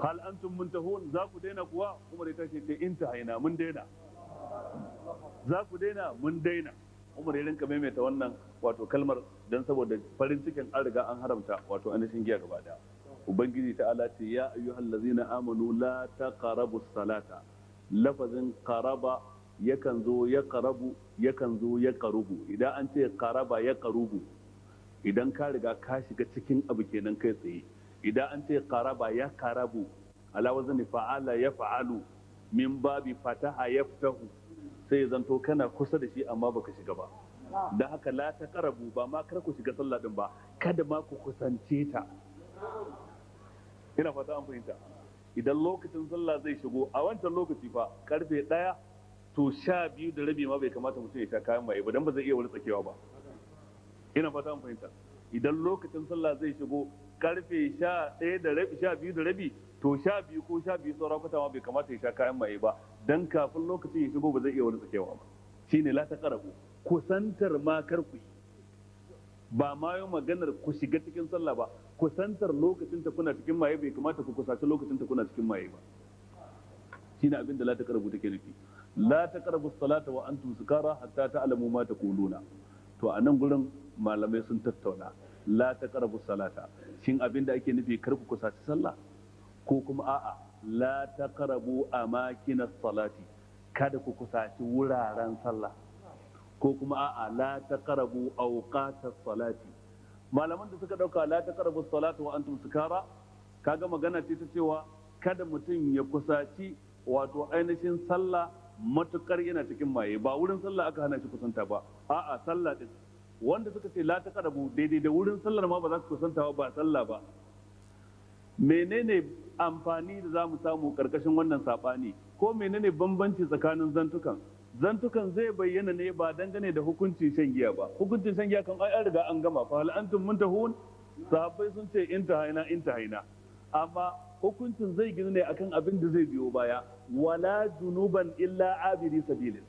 "Hal antum muntahun?" Za ku daina kuwa? Umar ya tashi ce: "Intahaina", mun daina. "Za ku daina?" "Mun daina." Umar ya rinka maimaita wannan wato kalmar dan saboda farin cikin an riga an haramta wato ainihin giya gaba daya. Ubangiji ta'ala ce: "Ya ayyuhal ladzina amanu, la taqrabu salata". Lafazin qaraba yakan zo ya qarabu, yakan zo ya qarubu. Idan an ce qaraba ya qarubu, Idan ka riga ka shiga cikin abu kenan kai tsaye. Idan an ce qaraba ya karabu ala wazni fa'ala ya fa'alu min babi fataha yaftahu, sai zanto kana kusa da shi amma baka shiga ba. Dan haka la taqrabu, ba ma kar ku shiga sallah din ba, kada ma ku kusance ta. Ina fata an fahimta. Idan lokacin sallah zai shigo a wancan lokaci fa karfe 1 to 12:30 ma bai kamata mutum ya sha kayan maye ba, dan ba zai iya wani tsakewa ba. Ina fata an fahimta. Idan lokacin sallah zai shigo karfe 11:30, 12:30, to 12 ko 12 saura kwata ma bai kamata ya sha kayan maye ba, dan kafin lokacin ya shigo ba zai iya wani tsakewa ba. Shine la taqrabu, kusantar ma kar ku yi. Ba ma yi maganar ku shiga cikin sallah ba, kusantar lokacin ta kuna cikin maye bai kamata ku kusaci lokacin ta kuna cikin maye ba. Shine abin da la taqrabu take nufi. La taqrabu salata wa antum sukara hatta ta'lamu ma taquluna. To a nan gurin malamai sun tattauna la taqrabu salata, shin abin da ake nufi kar ku kusaci sallah, ko kuma a'a la taqrabu amakinas salati, kada ku kusaci wuraren sallah, ko kuma a'a la taqrabu awqatas salati. Malaman da suka dauka la taqrabu salata wa antum sukara, kaga magana ce ta cewa kada mutum ya kusaci wato ainihin sallah matukar yana cikin maye, ba wurin sallah aka hana shi kusanta ba, a'a sallah din. Wanda suka ce la taqrabu daidai da wurin sallar ma ba za su kusanta ba, sallah ba. Menene amfani da za mu samu karkashin wannan sabani, ko menene bambanci tsakanin zantukan? Zantukan zai bayyana ne ba dangane da hukuncin shan giya ba. Hukuncin shan giya kan ai an riga an gama, fa hal antum muntahun, sahabbai sun ce intahaina intahaina, amma hukuncin zai ginu ne akan abin da zai biyo baya. Wala junuban illa abiri sabilin,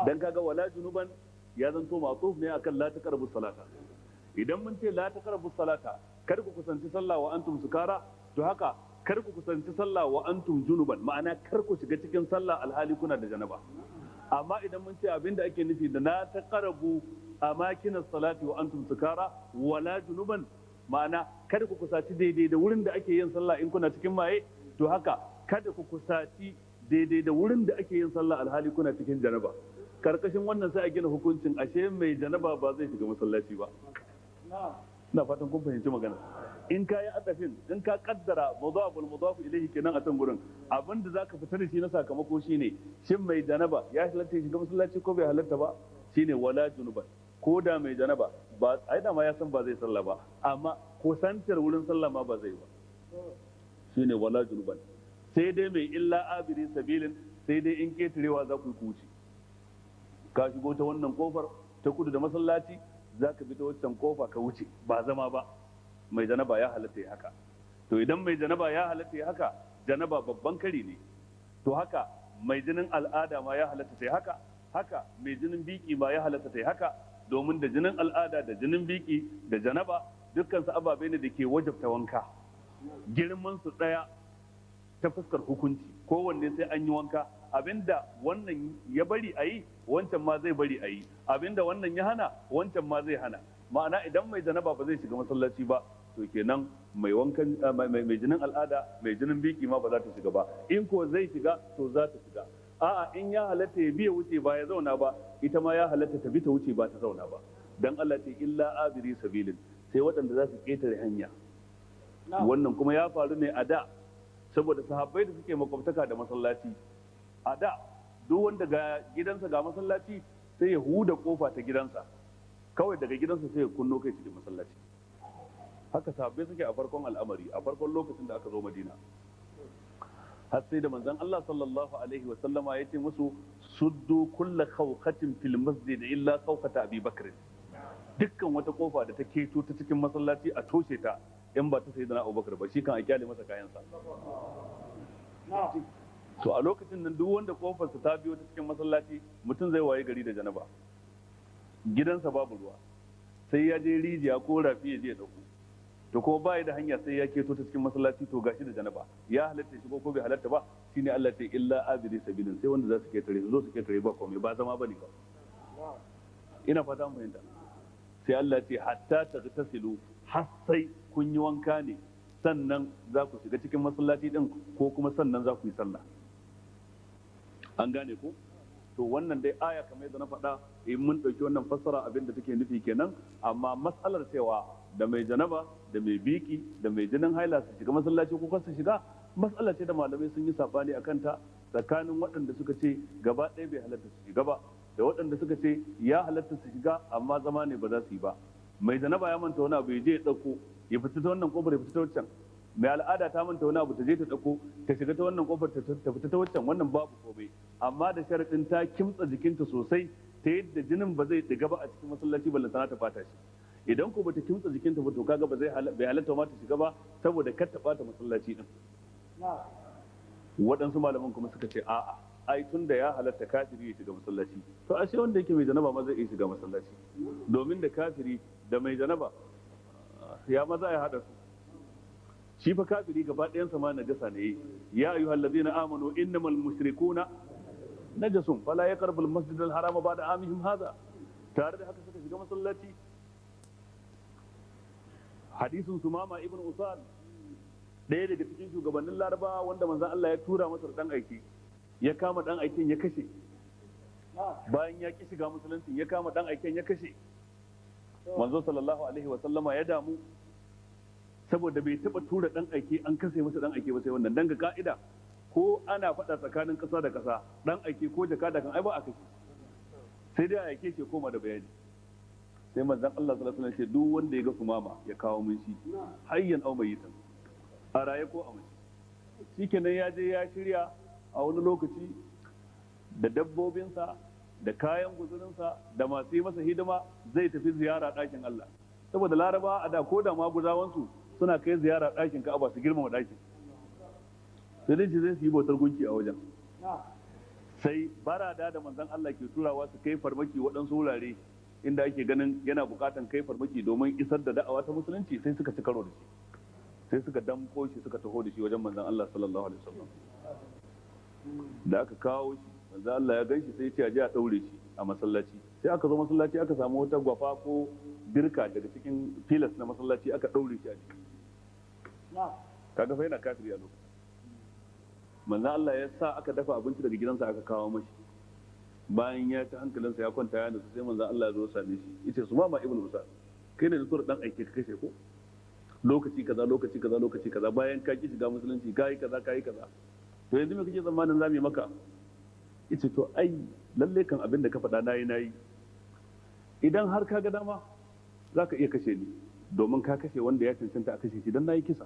dan kaga wala junuban ya zanto ma'tuf ne akan la taqrabu salata. Idan mun ce la taqrabu salata, kar ku kusanci sallah wa antum sukara, to haka kar ku kusanci sallah wa antum junuban, ma'ana kar ku shiga cikin sallah alhali kuna da janaba. Amma idan mun ce abin da ake nufi da la taqrabu amakinas salati wa antum sukara wala junuban, ma'ana kada ku kusaci daidai da wurin da ake yin sallah in kuna cikin maye, to haka kada ku kusaci daidai da wurin da ake yin sallah alhali kuna cikin janaba. Karkashin wannan sai a gina hukuncin ashe mai janaba ba zai shiga masallaci ba. Ina fatan kun fahimci magana. In ka yi adafin, in ka kaddara mudaful mudaf ilayhi kenan a can gurin, abin da zaka fita da shi na sakamako shine shin mai janaba ya halatta ya shiga masallaci ko bai halatta ba, shine wala junuban. Ko da mai janaba ba ai da ma ya san ba zai sallah ba, amma kusantar wurin sallah ma ba zai ba, shine wala junuban. Sai dai mai illa abiri sabilin, sai dai in ketarewa za ku yi kuci, ka shigo ta wannan kofar ta kudu da masallaci, za ka bi ta wancan kofa ka wuce, ba zama ba. Mai janaba ya halatta ya haka. To idan mai janaba ya halatta ya haka, janaba babban kari ne, to haka mai jinin al'ada ma ya halatta ta haka, haka mai jinin biki ma ya halatta ta haka, domin da jinin al'ada da jinin biki da janaba dukkan su ababe ne da ke wajabta wanka. Girman su daya ta fuskar hukunci, kowanne sai an yi wanka. Abinda wannan ya bari a yi, wancan ma zai bari a yi. Abinda wannan ya hana, wancan ma zai hana. Ma'ana idan mai janaba ba zai shiga masallaci ba, to kenan mai wankan mai jinin al'ada, mai jinin biki ma ba za ta shiga ba. In ko zai shiga, to za ta shiga. A'a, in ya halatta ya biya wuce ba ya zauna ba, ita ma ya halatta ta bi ta wuce ba ta zauna ba. Dan Allah ce illa abiri sabilin, sai waɗanda za su ketare hanya. Wannan kuma ya faru ne a da, saboda sahabbai da suke makwabtaka da masallaci a da, duk wanda ga gidansa ga masallaci sai ya huda kofa ta gidansa, kawai daga gidansa sai ya kunno kai cikin masallaci. Haka sahabbai suke a farkon al'amari, a farkon lokacin da aka zo Madina, har sai da manzon Allah sallallahu alaihi wa sallama ya ce musu suddu kulla khawqatin fil masjid illa khawqata Abi Bakr. Dukkan wata kofa da ta keto ta cikin masallaci a toshe ta, in ba ta sayyidina Abubakar ba, shi kan a kyale masa kayansa. To a lokacin nan duk wanda kofarsa ta biyo ta cikin masallaci, mutum zai waye gari da janaba, gidansa babu ruwa, sai ya je rijiya ko rafi ya je ya dauko, to ko bai da hanya sai ya keto ta cikin masallaci, to gashi da janaba, ya halatta shi ko bai halatta ba? Shine Allah ce illa abiri sabilin, sai wanda za su ketare su zo su ketare, ba komai, ba zama bane ba. Ina fata mun fahimta. Sai Allah ce hatta tagtasilu, har sai kun yi wanka ne sannan za ku shiga cikin masallaci din, ko kuma sannan za ku yi sallah. An gane ko? To wannan dai aya kamar yadda na faɗa, in mun ɗauki wannan fassara abin da take nufi kenan. Amma matsalar cewa da mai janaba da mai biki da mai jinin haila su shiga masallaci ko kar su shiga, matsala ce da malamai sun yi sabani a kanta, tsakanin waɗanda suka ce gaba ɗaya bai halatta su shiga ba, da waɗanda suka ce ya halatta su shiga amma zama ne ba za su yi ba. Mai janaba ya manta wani abu, ya je ya ɗauko, ya fita ta wannan kofar ya fita ta wancan. Mai al'ada ta manta wani abu, ta je ta ɗauko, ta shiga ta wannan kofar ta fita ta wancan, wannan babu komai, amma da sharaɗin ta kimtsa jikinta sosai ta yadda jinin ba zai ɗiga ba a cikin masallaci, ballantana ta fata shi. Idan ko bata kimtsa jikinta ba, to kaga ba zai bai halatta ma ta shiga ba, saboda kar ta bata masallaci din. Waɗansu malaman kuma suka ce a'a, ai tun da ya halatta kafiri ya shiga masallaci, to ashe wanda yake mai janaba ma zai iya shiga masallaci, domin da kafiri da mai janaba ya maza ya hada su. Shi fa kafiri gaba ɗayansa ma najasa ne. Ya ayyuhal ladzina amanu innamal mushrikuna najasun fala yaqrabul masjidal harama ba'da amihim hadha. Tare da haka suka shiga masallaci. Hadisin Sumama ibn Usal, ɗaya daga cikin shugabannin Larabawa wanda manzon Allah ya tura masa dan aiki, ya kama dan aikin ya kashe. Bayan ya ki shiga musulunci, ya kama dan aikin ya kashe. Manzo sallallahu alaihi wa sallama ya damu, saboda bai taba tura dan aiki an kashe masa dan aiki ba sai wannan. Dan ga ka'ida, ko ana faɗa tsakanin ƙasa da ƙasa, dan aiki ko jaka da kan ai ba a kashe, sai dai a aike shi koma da bayani. Sai manzon Allah sallallahu alaihi wasallam ce duk wanda ya ga Sumama ya kawo mun shi, hayyan aw mayitan, a raye ko a mace. Shikenan, ya je ya shirya a wani lokaci da dabbobinsa da kayan guzurinsa da masu yi masa hidima, zai tafi ziyara ɗakin Allah, saboda Laraba a da ko da maguzawansu suna kai ziyara ɗakin Ka'aba su girmama ɗakin, sai dai zai su yi bautar gunki a wajen. Sai barada da manzon Allah ke turawa su kai farmaki waɗansu wurare inda ake ganin yana bukatan kai farmaki domin isar da da'awa ta musulunci, sai suka ci karo da shi, sai suka damko shi, suka taho da shi wajen manzon Allah sallallahu alaihi wasallam. Da aka kawo shi, manzon Allah ya ganshi, sai ya ce a je a daure shi a masallaci. Sai aka zo masallaci, aka samu wata gwafa ko birka daga cikin filas na masallaci, aka daure shi a jiki. Kaga fa yana kafiri a lokacin. Manzon Allah ya sa aka dafa abinci daga gidansa aka kawo mashi. Bayan ya ci, hankalinsa ya kwanta, ya nutsu, sai manzon Allah ya zo same shi, yace Sumama ibn Usal, kai ne da tura dan aike ka kashe ko lokaci kaza, lokaci kaza, lokaci kaza, bayan ka ki shiga musulunci, kai kaza, kai kaza, to yanzu me kake tsammanin zamu yi maka? Yace to ai lalle kan abin da ka faɗa nayi nayi. Idan har ka ga dama zaka iya kashe ni, domin ka kashe wanda ya cancanta a kashe shi, dan nayi kisa.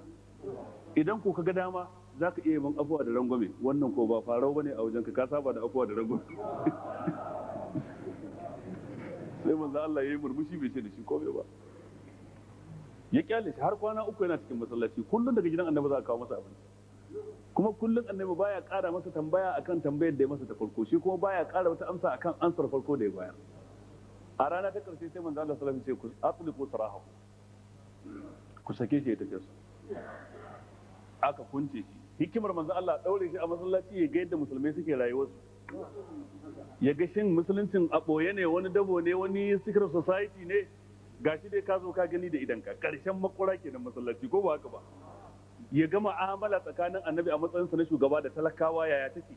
Idan ko ka ga dama zaka iya min afuwa da rangwame, wannan ko ba farau bane a wajenka, ka saba da afuwa da rangwame. Sai manzo Allah yayi murmushi, bai ce da shi komai ba, ya kyale shi har kwana 3 yana cikin masallaci. Kullum daga gidan annabi za a kawo masa abinci, kuma kullum annabi baya ƙara masa tambaya akan tambayar da ya masa ta farko, shi kuma baya ƙara wata amsa akan ansar farko da ya bayar. A rana ta ƙarshe sai manzo Allah sallallahu alaihi wasallam ce ku atliqu sarahu, ku sake shi ya tafi su. Aka kunce shi. Hikimar manzo Allah daure shi a masallaci, ya ga yadda musulmai suke rayuwarsu, ya ga shin musuluncin a ɓoye ne, wani dabo ne, wani secret society ne. Gashi dai ka zo ka gani da idanka, karshen makura kenan masallaci, ko ba haka ba? Ya ga mu'amala tsakanin annabi a matsayinsa na shugaba da talakawa yaya take,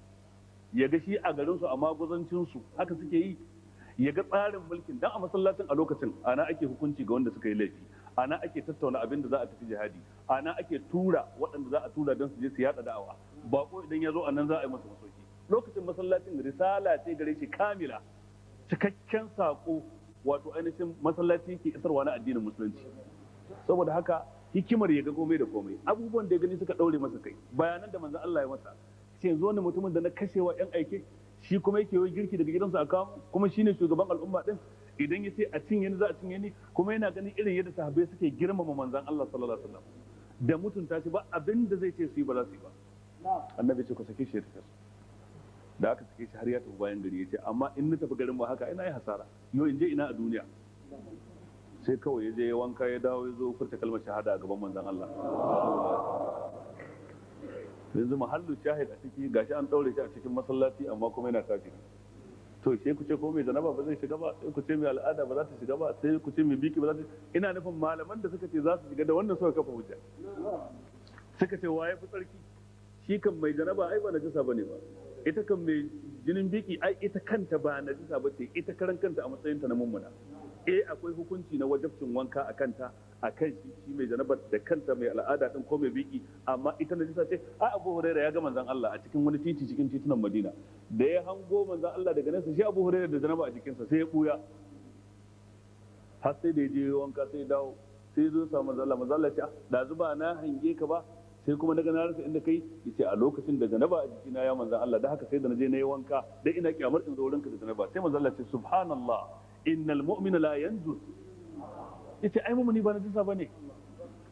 ya ga shi a garinsu a maguzancinsu haka suke yi, ya ga tsarin mulkin dan a masallacin a lokacin ana ake hukunci ga wanda suka yi laifi, ana ake tattauna abin da za a tafi jihadi, ana ake tura waɗanda za a tura don su je su yaɗa da'awa, bako idan ya zo a nan za a yi masa masauki. Lokacin masallacin risala ce gare shi kamila, cikakken sako, wato ainihin masallaci ke isarwa na addinin musulunci. Saboda haka hikimar ya ga komai da komai, abubuwan da ya gani suka daure masa kai, bayanan da manzon Allah ya masa, sai yanzu wani mutumin da na kashewa yan aike, shi kuma yake yi girki daga gidansa a kawo, kuma shine shugaban al'umma din, idan ya ce a cinye ni za a cinye ni. Kuma yana ganin irin yadda sahabbai suke girmama manzon Allah sallallahu alaihi wasallam da mutunta shi, ba abin da zai ce su yi ba za su yi ba. Annabi ce ku sake shi ya tafi. Da aka sake shi har ya tafi bayan gari, ya ce amma in na tafi garin ba haka ina yi hasara, yau in je ina a duniya. Sai kawai ya je ya wanka, ya dawo, ya zo furta kalmar shahada a gaban manzon Allah. Yanzu mahallu shahid a ciki, gashi an daure shi a cikin masallaci amma kuma yana kafiri. To sai ku ce ko mai janaba ba zai shiga ba, sai ku ce mai al'ada ba za ta shiga ba, sai ku ce mai biki ba za ta. Ina nufin malaman da suka ce za su shiga da wannan suka kafa hujja, suka ce waye fi tsarki? Shi kan mai janaba ai ba najasa bane ba, Ita kan mai jinin biki ai ita kanta ba najisa ba ce, ita karan kanta a matsayinta na mummuna. Eh, akwai hukunci na wajabcin wanka a kanta, a kan shi shi mai janabar da kanta mai al'ada din ko mai biki, amma ita najisa ce? Ai Abu Huraira ya ga manzon Allah a cikin wani titi cikin titunan Madina. Da ya hango manzon Allah daga nesa, shi Abu Huraira da janaba a jikinsa, sai ya buya har sai da ya je wanka, sai ya dawo, sai ya zo ya samu manzon Allah. Manzon Allah ya ce, "Da zuba na hange ka ba, sai kuma daga na rasa inda kai." Yace, "A lokacin da janaba a jikina, ya manzon Allah, da haka sai da naje na yi wanka, dan ina kyamar in zo wurinka da janaba." Sai manzon Allah ce, "Subhanallah, innal mu'mina la yanjus." Yace, "Ai mu'mini ba najisa bane.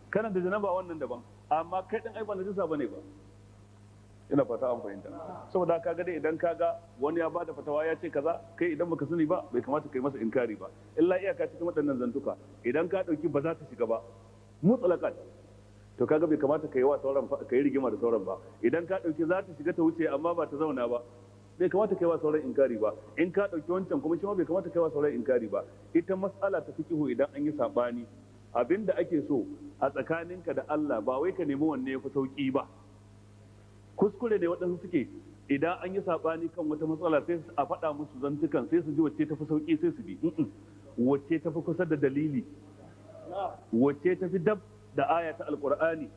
Kana da janaba wannan daban, amma kai din ai ba najisa bane ba." Ina fata an fahimta. Saboda kaga dai idan kaga wani ya bada fatawa ya ce kaza, kai idan baka sani ba, bai kamata kai masa inkari ba. Illa iyaka cikin waɗannan zantuka, idan ka dauki ba za ta shiga ba mutlaqan, to kaga bai kamata ka yi wa sauran, ka yi rigima da sauran ba. Idan ka dauki za ta shiga ta wuce amma ba ta zauna ba, bai kamata kai wa sauran inkari ba. In ka dauki wancan kuma, shi ma bai kamata kai wa sauran inkari ba. Ita mas'ala ta fiqhu, idan an yi sabani, abinda ake so a tsakaninka da Allah, ba wai ka nemi wanne ya fi sauki ba. Kuskure ne waɗansu suke, idan an yi sabani kan wata matsala, sai a faɗa musu zantukan, sai su ji wacce tafi sauki sai su bi. Wacce tafi kusa da dalili, wacce tafi dab da aya ta Alkur'ani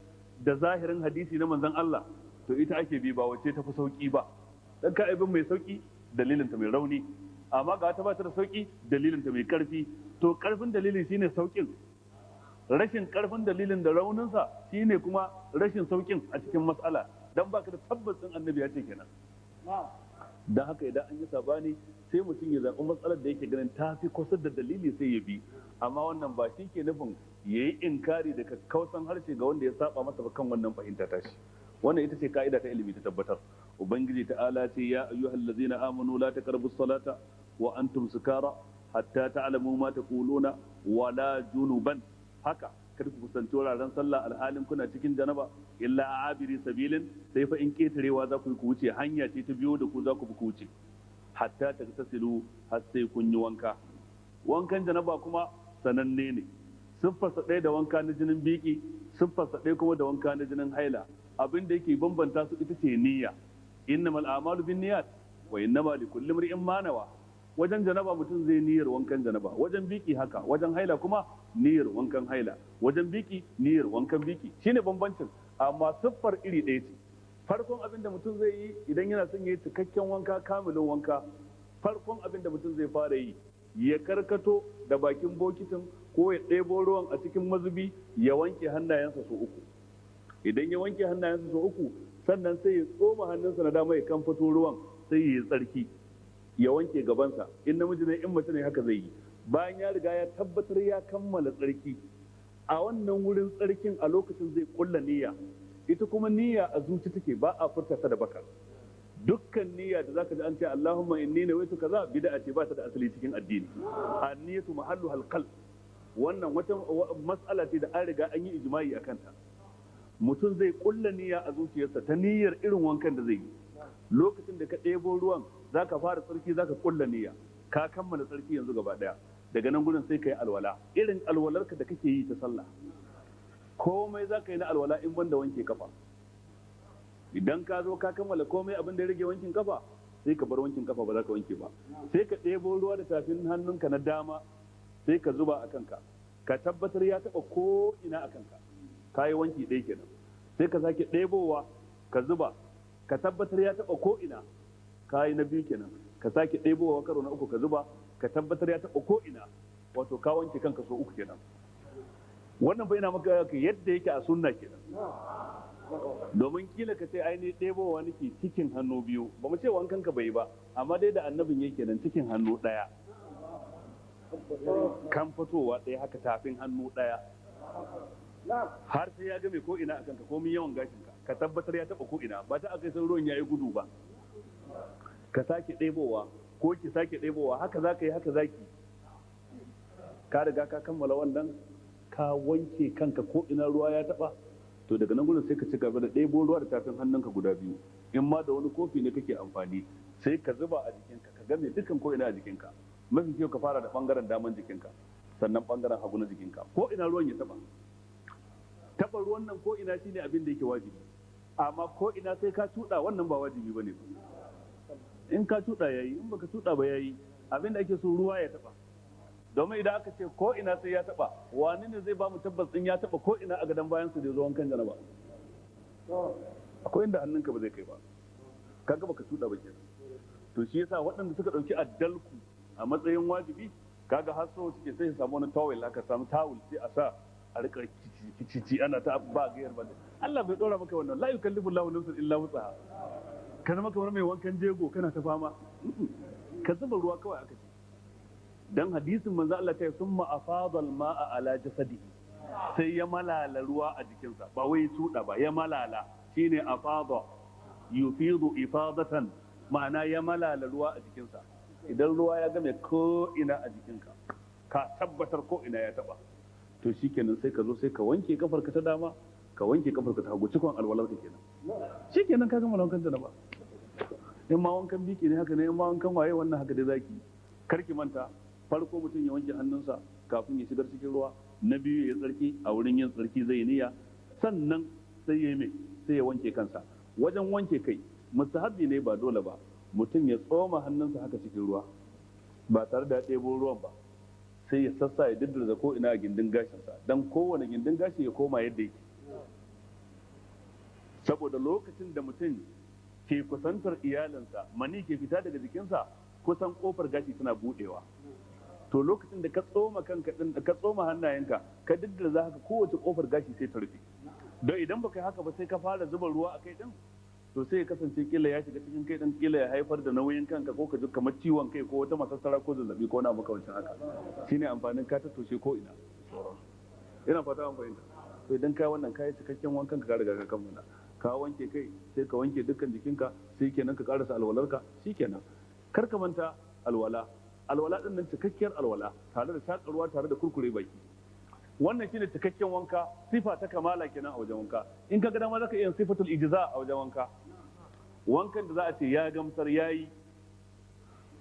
da zahirin hadisi na manzon Allah, to ita ake bi, ba wacce tafi sauki ba. Dan ka ibin mai sauki, dalilin ta mai rauni, amma ga ta ba ta da sauki, dalilin ta mai karfi, to karfin dalilin shine saukin. Rashin karfin dalilin da rauninsa shine kuma rashin saukin a cikin mas'ala, dan baka da tabbacin Annabi ya ce kenan. Dan haka idan an yi sabani, sai mutum ya zaɓi matsalar da yake ganin ta fi kusa da dalili sai ya bi. Amma wannan ba shi ke nufin ya yi inkari da kakkausan harshe ga wanda ya saba masa ba kan wannan fahimta ta shi. Wannan ita ce ka'ida ta ilimi ta tabbatar. Ubangiji ta'ala ce, "Ya ayyuhal ladzina amanu, la taqrabus salata wa antum sukara hatta ta'lamu ma taquluna wala junuban." Haka kada ku kusanci wuraren sallah alhalin kuna cikin janaba, illa abiri sabilin, sai fa in ketarewa za ku yi ku wuce, hanya ce ta biyo da ku za ku bi ku wuce, hatta tagtasilu, har sai kun yi wanka. Wankan janaba kuma sananne ne, siffarsa ɗaya da wanka na jinin biki, siffarsa ɗaya kuma da wanka na jinin haila. Abin da yake bambanta su ita ce niyya. Innamal a'malu binniyat wa innama likulli imri'in ma nawa. Wajen janaba mutum zai niyyar wankan janaba, wajen biki haka, wajen haila kuma niyyar wankan haila, wajen biki niyyar wankan biki. Shine bambancin, amma siffar iri ɗaya ce. Farkon abin da mutum zai yi idan yana son ya yi cikakken wanka, kamilin wanka, farkon abin da mutum zai fara yi, ya karkato da bakin bokitin ko ya ɗebo ruwan a cikin mazubi, ya wanke hannayensa sau uku. Idan ya wanke hannayensa sau uku, sannan sai ya tsoma hannunsa na dama, ya kamfato ruwan, sai ya yi tsarki, ya wanke gabansa in namiji ne, in mace ne haka zai yi. Bayan ya riga ya tabbatar ya kammala tsarki, a wannan wurin tsarkin a lokacin zai kulla niyya. Ita kuma niyya a zuci take, ba a furta ta da baka. Dukkan niyya da zaka ji an ce "Allahumma inni nawaitu kaza", bid'a ce, ba ta da asali cikin addini. An-niyyatu mahallu halqal. Wannan wata mas'ala ce da an riga an yi ijma'i akan ta. Mutum zai kulla niyya a zuciyarsa ta niyyar irin wankan da zai yi. Lokacin da ka ɗebo ruwan zaka fara tsarki, zaka kulla niyya, ka kammala tsarki yanzu gaba daya. Daga nan gurin sai ka yi alwala irin alwalarka da kake yi ta sallah. Komai zaka yi na alwala in banda wanke kafa. Idan ka zo ka kammala komai, abin da ya rage wankin kafa, sai ka bar wankin kafa, ba za ka wanke ba. Sai ka ɗebo ruwa da tafin hannunka na dama, sai ka zuba a kanka, ka tabbatar ya taɓa ko ina a kanka, ka yi wanki ɗaya kenan. Sai ka sake ɗebowa ka zuba, ka tabbatar ya taɓa ko ina, ka yi na biyu kenan. Ka sake ɗebowa karo na uku ka zuba, ka tabbatar ya taɓa ko ina, wato ka wanke kanka so uku kenan. Wannan bai na maka yadda yake a sunna kenan, domin kila ka ce, "Ai ni ɗebowa nake cikin hannu biyu." Ba mu ce wankan ka bai ba, amma dai da Annabin yake nan, cikin hannu ɗaya, kan fitowa ɗaya haka, tafin hannu ɗaya, har sai ya game ko ina a kanka, komin yawan gashin ka, ka tabbatar ya taɓa ko ina, ba ta akai sai ruwan yayi gudu ba. Ka sake ɗebowa ko ki sake ɗebowa, haka za ka yi, haka zaki. Ka riga ka kammala wannan, ka wanke kanka ko ina ruwa ya taɓa. To daga nan gudun sai ka ci gaba da ɗebo ruwa da tafin hannunka guda biyu, in ma da wani kofi ne kake amfani, sai ka zuba a jikinka, ka game dukkan ko ina a jikinka. Mafi kyau ka fara da bangaren daman jikinka, sannan bangaren hagu na jikinka, ko ina ruwan ya taba. Taba ruwan nan ko ina shine abin da yake wajibi, amma ko ina sai ka tuda, wannan ba wajibi bane ba. In ka tuda yayi, in baka tuda ba yayi. Abin da ake so ruwa ya taba. Domin idan aka ce ko ina sai ya taba, wani ne zai ba mu tabbas din ya taba ko ina a gadon bayan su da zo wankan janaba? Akwai inda hannunka ba zai kai ba, kaga baka tuda ba kenan. To shi yasa waɗanda suka ɗauki addalku a matsayin wajibi, kaga har so suke sai su samu wani towel, aka samu tawul sai a sa a rika kicici ana ta ba gayar ba. Allah bai dora maka wannan. La yukallifu Allahu nafsan illa wus'aha. Ka zama kamar mai wankan jego kana ta fama, ka zuba ruwa kawai aka ce. Dan hadisin manzo Allah ta yi summa afadal ma'a ala jasadihi, sai ya malala ruwa a jikinsa, ba wai tuda ba, ya malala, shine afada yufidu ifadatan, ma'ana ya malala ruwa a jikinsa. Idan ruwa ya game ko ina a jikinka, ka tabbatar ko ina ya taba, to shikenan sai ka zo sai ka wanke kafarka ta dama, ka wanke kafarka ta hagu, cikon alwalarka kenan. Shikenan ka gama wankan janaba. In ma wankan biki ne haka ne, in ma wankan waye wannan haka dai zaki. Karki manta, farko mutum ya wanke hannunsa kafin ya shigar cikin ruwa. Na biyu ya tsarki, a wurin yin tsarki zai niyya, sannan sai ya mai sai ya wanke kansa. Wajen wanke kai mustahabbi ne, ba dole ba, mutum ya tsoma hannunsa haka cikin ruwa ba tare da ya ɗebo ruwan ba, sai ya sassa ya diddirza ko ina a gindin gashinsa, don kowane gindin gashi ya koma yadda yake. Saboda lokacin da mutum ke kusantar iyalinsa, mani ke fita daga jikinsa, kusan kofar gashi tana budewa. To lokacin da ka tsoma kanka din, ka tsoma hannayenka ka diddirza haka, kowace kofar gashi sai ta rufe. Don idan baka yi haka ba, sai ka fara zuba ruwa a kai din, to sai ya kasance kila ya shiga cikin kai din, kila ya haifar da nauyin kanka, ko ka ji kamar ciwon kai ko wata masassara ko zazzabi ko wani abu makamancin haka. Shine amfanin ka tattoshe ko ina. Ina fata an fahimta. To idan ka wannan kayi cikakken wankan ka, riga ka kammala, ka wanke kai, sai ka wanke dukkan jikinka, sai kenan ka karasa alwalarka. Shikenan. Kar ka manta alwala, alwala din nan cikakkiyar alwala tare da shaƙa ruwa, tare da kurkure baki. Wannan shine cikakken wanka, sifa ta kamala kenan a wajen wanka. In ka ga dama zaka iya sifatul ijza a wajen wanka, wankan da za a ce ya gamsar yayi,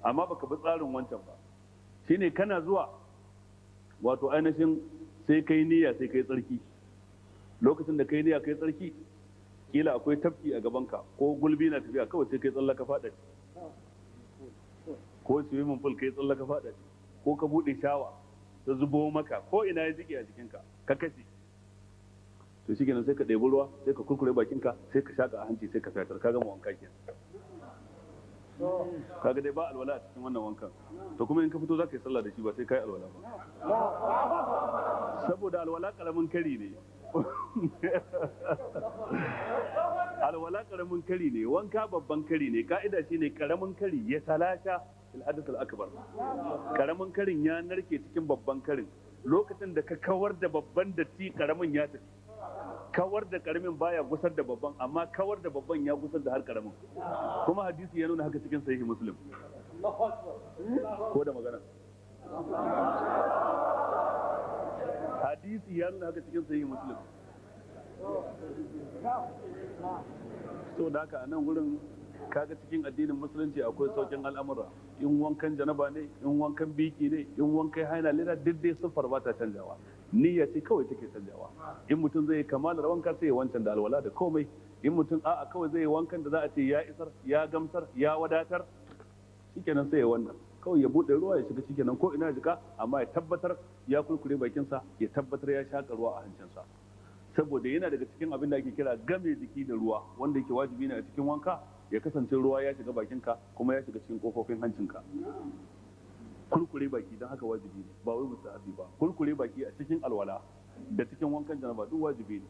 amma baka bi tsarin wancan ba. Shine kana zuwa wato ainihin sai kai niyya, sai kai tsarki. Lokacin da kai niyya kai tsarki, kila akwai tafki a gabanka ko gulbi na tafiya, kawai sai kai tsallaka fada, ko swimming pool kai tsallaka fada, ko ka bude shawa ta zubo maka ko ina ya jike a jikinka ka kashe. To shi kenan sai ka ɗebi ruwa, sai ka kurkure bakinka, sai ka shaka a hanci, sai ka fitar, ka gama wanka kenan. Kaga dai ba alwala a cikin wannan wankan. To kuma in ka fito zaka yi sallah da shi, ba sai ka yi alwala ba, saboda alwala karamin kari ne. Alwala karamin kari ne, wanka babban kari ne. Ka'ida shine karamin kari ya talasha fil hadath al akbar. Karamin karin ya narke cikin babban karin. Lokacin da ka kawar da babban datti, karamin ya tafi. Kawar da karamin baya gusar da babban, amma kawar da babban ya gusar da har karamin. Kuma hadisi ya nuna haka cikin sahihi Muslim. Ko da magana hadisi ya nuna haka cikin sahihi Muslim. So da haka a nan gurin kaga cikin addinin musulunci akwai saukin al'amura. In wankan janaba ne, in wankan biki ne, in wankan haila lera, duk dai siffar ba ta canjawa, niyya ce kawai take canjawa. In mutum zai kamalar wanka sai ya wancan da alwala da komai. In mutum a'a kawai zai wankan da za a ce ya isar, ya gamsar, ya wadatar, shikenan sai ya wannan, kawai ya bude ruwa ya shiga, shikenan ko ina jika, amma ya tabbatar ya kurkure bakinsa, ya tabbatar ya shaka ruwa a hancinsa. Saboda yana daga cikin abin da ake kira game jiki da ruwa, wanda yake wajibi ne a cikin wanka, ya kasance ruwa ya shiga bakinka kuma ya shiga cikin kofofin hancinka. Kurkure baki don haka wajibi ne, ba wai mustahabi ba. Kurkure baki a cikin alwala da cikin wankan janaba duk wajibi ne.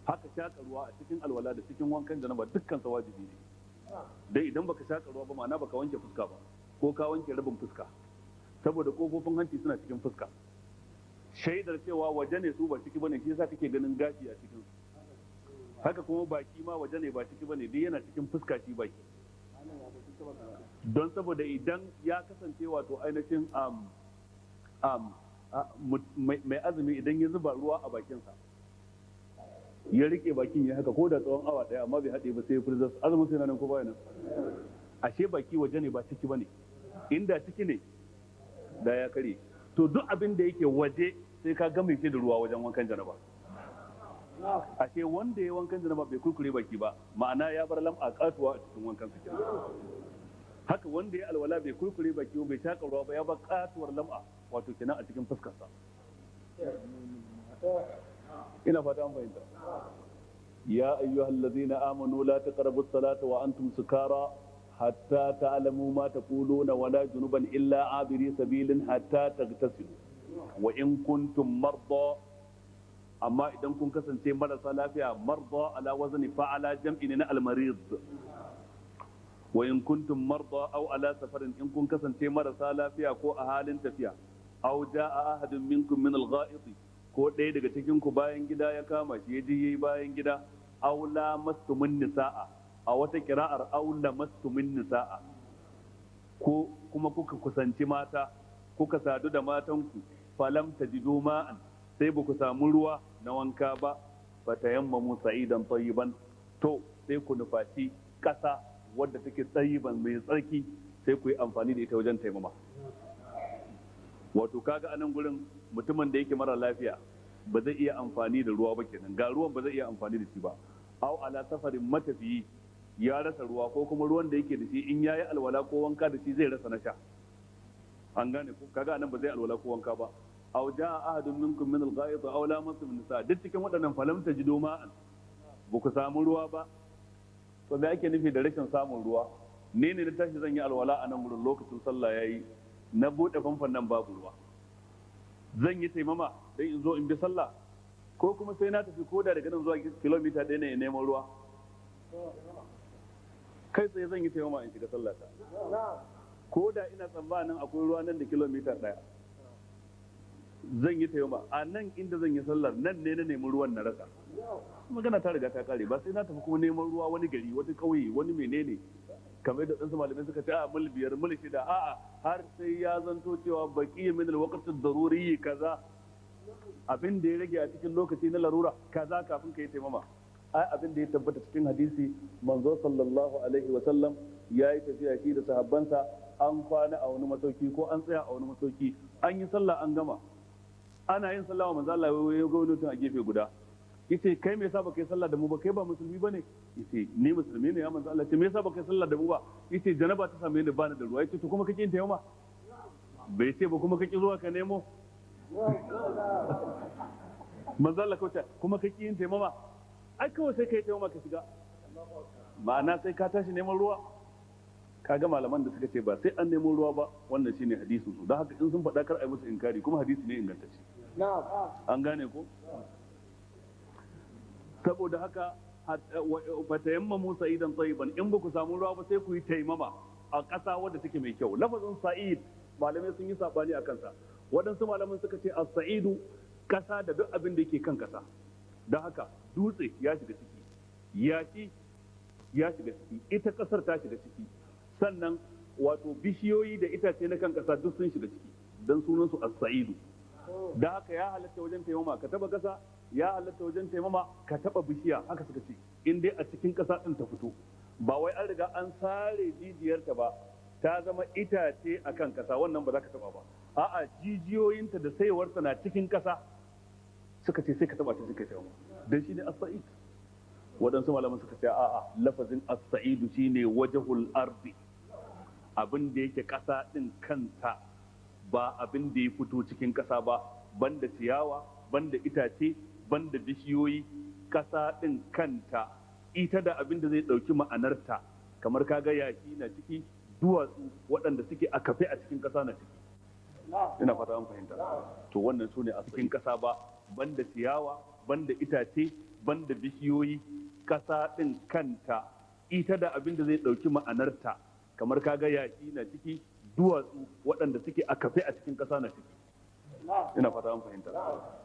Haka shaka ruwa a cikin alwala da cikin wankan janaba dukkan sa wajibi ne. Dai idan baka shaka ruwa ba, ma'ana baka wanke fuska ba, ko ka wanke rabin fuska, saboda kofofin hanci suna cikin fuska. Shaidar cewa waje ne su ba ciki bane, shi yasa kake ganin gashi a cikin su. Haka kuma baki ma waje ne ba ciki bane, duk yana cikin fuska shi baki. Don saboda idan ya kasance wato ainihin mai azumi idan ya zuba ruwa a bakinsa ya rike bakin ya haka ko da tsawon awa daya, amma bai haɗe ba sai ya furzas, azumin sai nan ko baya nan? Ashe baki waje ne ba ciki bane. Inda ciki ne da ya kare. To duk abin da yake waje sai ka game shi da ruwa wajen wankan janaba. Ashe wanda ya wankan janaba bai kurkure baki ba, ma'ana ya bar lam'a katuwa a cikin wankan sa kenan. Haka wanda ya alwala bai kurkure baki bai shaka ruwa ba, ya ba katuwar lam'a, wato kenan a cikin fuskarsa. Ina fata an fahimta. Ya ayyuhal ladzina amanu la taqrabu as-salata wa antum sukara hatta ta'lamu ma taquluna wala junuban illa abiri sabilin hatta tagtasilu wa in kuntum marda. Amma idan kun kasance marasa lafiya, marda ala wazni fa'ala, jam'i ne na al-marid. Wa in kuntum marda aw ala safarin, in kun kasance marasa lafiya ko a halin tafiya, aw jaa ahadun minkum min al-gha'it, ko ɗaya daga cikin ku bayan gida ya kama shi, yaji yayi bayan gida, aw lamastumun nisaa, a wata kira'ar aw lamastumun nisaa, ko kuma kuka kusanci mata, kuka sadu da matanku, falam tajidu ma'an, sai ba ku samu ruwa na wanka ba, fatayammamu sa'idan tayyiban, to sai ku nufaci ƙasa wadda take tsayiban, mai tsarki, sai ku yi amfani da ita wajen taimama. Wato kaga anan gurin mutumin da yake mara lafiya ba zai iya amfani da ruwa ba kenan, ga ruwan ba zai iya amfani da shi ba. Au ala safarin, matafiyi ya rasa ruwa, ko kuma ruwan da yake da shi in yayi alwala ko wanka da shi zai rasa na sha. An gane ko? Kaga anan ba zai alwala ko wanka ba. Aw jaa ahadun minkum min al-gha'it aw lamastum nisa, duk cikin waɗannan falam tajidu ma'an, ba ku samu ruwa ba. To me ake nufi da rashin samun ruwa? Ne ne na tashi zan yi alwala a nan wurin, lokacin sallah yayi, na bude famfon nan babu ruwa. Zan yi taimama dan in zo in bi sallah, ko kuma sai na tafi koda daga nan zuwa kilomita 1 ne in neman ruwa? Kai tsaye zan yi taimama in shiga sallata, ko da ina tsammanin akwai ruwa nan da kilomita 1. Zan yi taimama a nan inda zan yi sallar nan ne na nemi ruwan na rasa. Magana ta riga ta kare, ba sai na tafi kuma neman ruwa wani gari, wani ƙauye, wani menene, kamar da ɗansu malamai suka ce a mil 5, mil 6, a'a, har sai ya zanto cewa baki min alwaqti daruri kaza, abin da ya rage a cikin lokaci na larura kaza, kafin ka yi taimama. Ai abin da ya tabbata cikin hadisi, manzo sallallahu alaihi wa sallam ya yi tafiya shi da sahabbansa, an kwana a wani masauki ko an tsaya a wani masauki, an yi sallah an gama. Ana yin sallah wa manzo Allah ya ga wani mutum a gefe guda, yace: "Kai, me yasa baka yi sallah da mu ba? Kai ba musulmi bane?" Yace: "Ni musulmi ne, ya manzo Allah." Ce: "Me yasa baka yi sallah da mu ba?" Yace: "Janaba ta same ni, bani da ruwa." Yace: "To kuma kake yin taimama?" Bai ce ba kuma kake zuwa ka nemo. Manzo Allah kawai: "Kuma kake yin taimama?" Ai kawai sai kai taimama ka shiga, ma'ana sai ka tashi neman ruwa. Kaga malaman da suka ce ba sai an nemo ruwa ba, wannan shine hadisin su. Don haka in sun faɗa kar a yi musu inkari, kuma hadisi ne ingantacce. An gane ko? Saboda haka fatayammamu sa'idan tayyiban, in ba ku samu ruwa ba sai ku yi taimama a ƙasa wadda take mai kyau. Lafazin sa'id malamai sun yi sabani a kansa. Waɗansu malaman suka ce as-sa'idu ƙasa da duk abin da yake kan ƙasa, don haka dutse ya shiga ciki, yashi ya shiga ciki, ita ƙasar ta shiga ciki, sannan wato bishiyoyi da itace na kan ƙasa duk sun shiga ciki, don sunansu as-sa'idu. Da haka ya halatta wajen taimama ka taba ƙasa, ya halatta wajen taimama ka taba bishiya. Haka suka ce, in dai a cikin ƙasa ɗin ta fito, ba wai an riga an sare jijiyarta ba ta zama itace a kan ƙasa, wannan ba za ka taba ba. A'a, jijiyoyinta da saiwarta na cikin ƙasa, suka ce sai ka taba ta, sai ka taimama, dan shine as-sa'id. Waɗansu malaman suka ce a'a, lafazin as-sa'idu shine wajhul ardi, abin da yake ƙasa ɗin kanta, ba abin da ya fito cikin ƙasa ba, banda ciyawa, banda itace, banda bishiyoyi, ƙasa ɗin kanta, ita da abin da zai ɗauki ma'anarta, kamar kaga yashi na ciki, duwatsu waɗanda suke a kafe a cikin ƙasa na ciki. Ina fata an fahimta. To wannan su ne a cikin ƙasa ba, banda ciyawa, banda itace, banda bishiyoyi, ƙasa ɗin kanta, ita da abin da zai ɗauki ma'anarta, kamar kaga yashi na ciki, duwatsu waɗanda suke a kafe a cikin ƙasa na ciki. Ina fata an fahimta.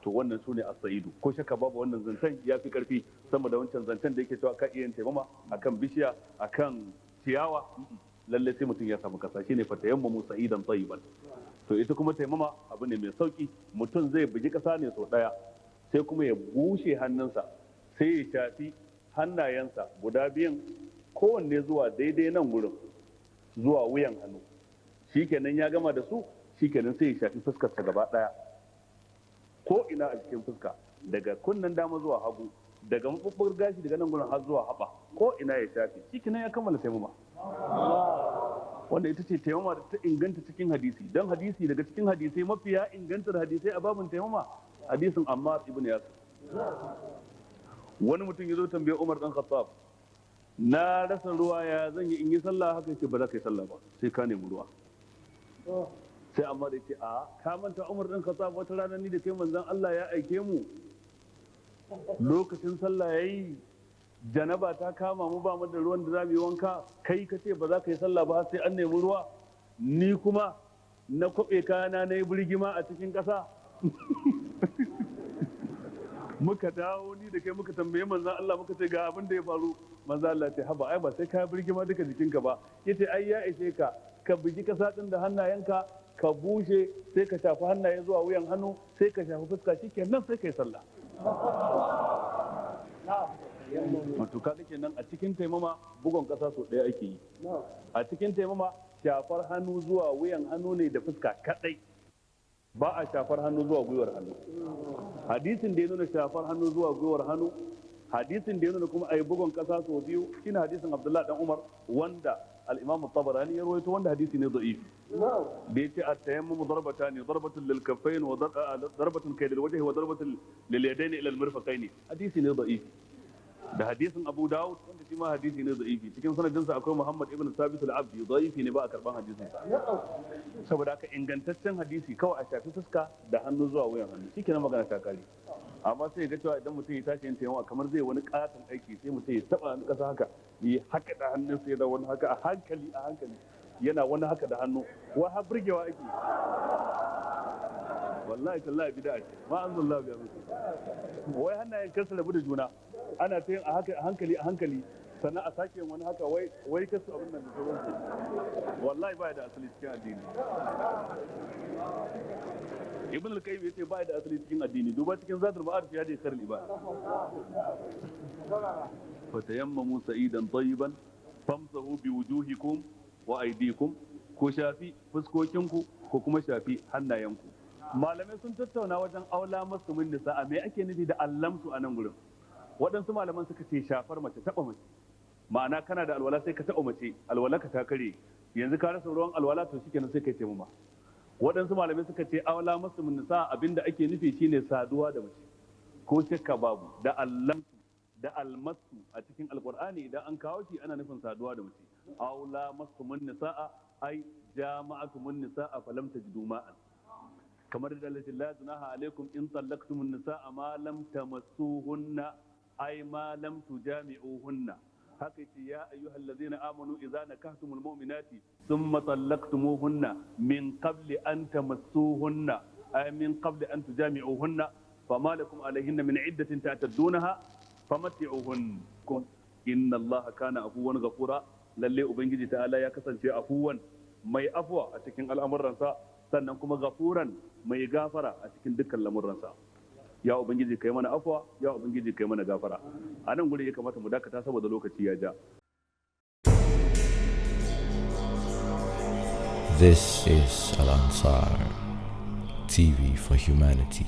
To wannan su ne as-sa'idu. Ko shakka babu wannan zancen ya fi karfi sama da wancan zancen da yake cewa ka iya yin taimama akan bishiya, akan ciyawa. Lalle sai mutum ya samu kasa, shine fatayammamu sa'idan tayyiban. To ita kuma taimama abu ne mai sauki. Mutum zai bugi kasa ne sau daya, sai kuma ya bushe hannunsa, sai ya shafi hannayensa guda biyun kowanne zuwa daidai nan gurin, zuwa wuyan hannu. Shikenan, ya gama da su. Shikenan, sai ya shafi fuskarsa gaba daya, ko ina a cikin fuska, daga kunnen dama zuwa hagu, daga mabubbugar gashi daga nan gurin har zuwa haɓa, ko ina ya shafi. Shikenan, ya kammala taimama. Wanda ita ce taimama da ta inganta cikin hadisi, don hadisi daga cikin hadisai mafiya ingantar hadisai a babin taimama, hadisin Ammar ibn Yasir. Wani mutum ya zo tambaye Umar dan Khattab, na rasa ruwa, ya zan yi in yi sallah? Haka yake, ba za ka yi sallah ba sai ka nemi ruwa. Sai Ammar ya ce, a ka manta Umar dan Khattab, wata rana ni da kai manzon Allah ya aike mu, lokacin sallah yayi, janaba ta kama mu, ba mu da ruwan da za mu yi wanka, kai ka ce ba za ka yi sallah ba sai an nemi ruwa, ni kuma na kwaɓe kayana na yi birgima a cikin ƙasa, muka dawo ni da kai muka tambaye manzan Allah, muka ce ga abin da ya faru. Manzan Allah ce, haba, ai ba sai ka birgima duka jikinka ba. Yace ai ya ishe ka ka bugi kasa din da hannayenka, ka bushe, sai ka shafi hannaye zuwa wuyan hannu, sai ka shafi fuska, shikenan sai ka yi sallah. Wato kaga kenan a cikin taimama bugon kasa sau ɗaya ake yi. A cikin taimama shafar hannu zuwa wuyan hannu ne da fuska kadai, ba a shafar hannu zuwa gwiwar hannu. Hadisin da ya nuna shafar hannu zuwa gwiwar hannu, hadisin da ya nuna kuma a yi bugon kasa sau biyu, shine hadisin Abdullah dan Umar wanda al-Imam tabarani ya rawaito, wanda hadisi ne da'ifi, da yace at-tayammumu darbatani, darbatun lil kaffayn wa darbatun kay lil wajhi wa darbatun lil yadayn ila al mirfaqayn. Hadisi ne da'ifi. Da hadisin Abu Dawud, wanda shi ma hadisi ne da'ifi, cikin sanadinsa akwai Muhammad ibn Sabit al-Abdi, da'ifi ne, ba a karban hadisin sa. Saboda haka ingantaccen hadisi kawai a shafi fuska da hannu zuwa wuyan hannu, shikenan magana ta kare. Amma sai ga cewa idan mutum ya tashi yin taimama kamar zai wani katon aiki, sai mutum ya taba kasa haka, yi haka da hannun sai da wani haka, a hankali a hankali yana wani haka da hannu, wa har burgewa ake. Wallahi tallahi bid'a ce ma anzalallahu bi amri. Wai hannayen kansu rabu da juna, ana ta yin a haka a hankali a hankali, sannan a sake yin wani haka, wai wai kasu abin nan da sauransu. Wallahi ba da asali cikin addini. Ibn al-Qayyim yace ba da asali cikin addini. Duba cikin Zadul Ma'ad fi hadi khairul ibad. Fatayammamu sa'idan tayyiban famsahu bi wujuhikum wa aydikum, ko shafi fuskokinku ko kuma shafi hannayenku. Malamai sun tattauna wajen aula masu min nisa'a, me ake nufi da allamsu a nan gurin? Waɗansu malaman suka ce shafar mace, taɓa mace, ma'ana kana da alwala sai ka taɓa mace, alwala ka ta kare, yanzu ka rasa ruwan alwala, to shikenan sai kai taimama. Waɗansu malamai suka ce aula masu min nisa abinda ake nufi shine saduwa da mace. Ko shakka babu, da allamsu da almasu a cikin Alqur'ani idan an kawo shi ana nufin saduwa da mace. Aula masu min nisa'a ai jama'atu mun nisa'a falam tajidu ma'an, kamar da Allah la junaha alaikum in tallaqtumun nisa'a ma lam tamassuhunna ay ma lam tujami'uhunna. Haka yace ya ayyuhal ladzina amanu idza nakahtumul mu'minati thumma tallaqtumuhunna min qabli an tamassuhunna ay min qabli an tujami'uhunna fama lakum alayhinna min iddatin ta'taddunaha famatti'uhun inna Allaha kana afuwan ghafura. Lalle Ubangiji ta'ala ya kasance afuwan, mai afuwa a cikin al'amuransa, sannan kuma gafuran, mai gafara a cikin dukkan lamuransa. Ya Ubangiji kai mana afuwa, ya Ubangiji kai mana gafara. A nan guri ya kamata mu dakata saboda lokaci ya ja. This is Al Ansar TV for Humanity.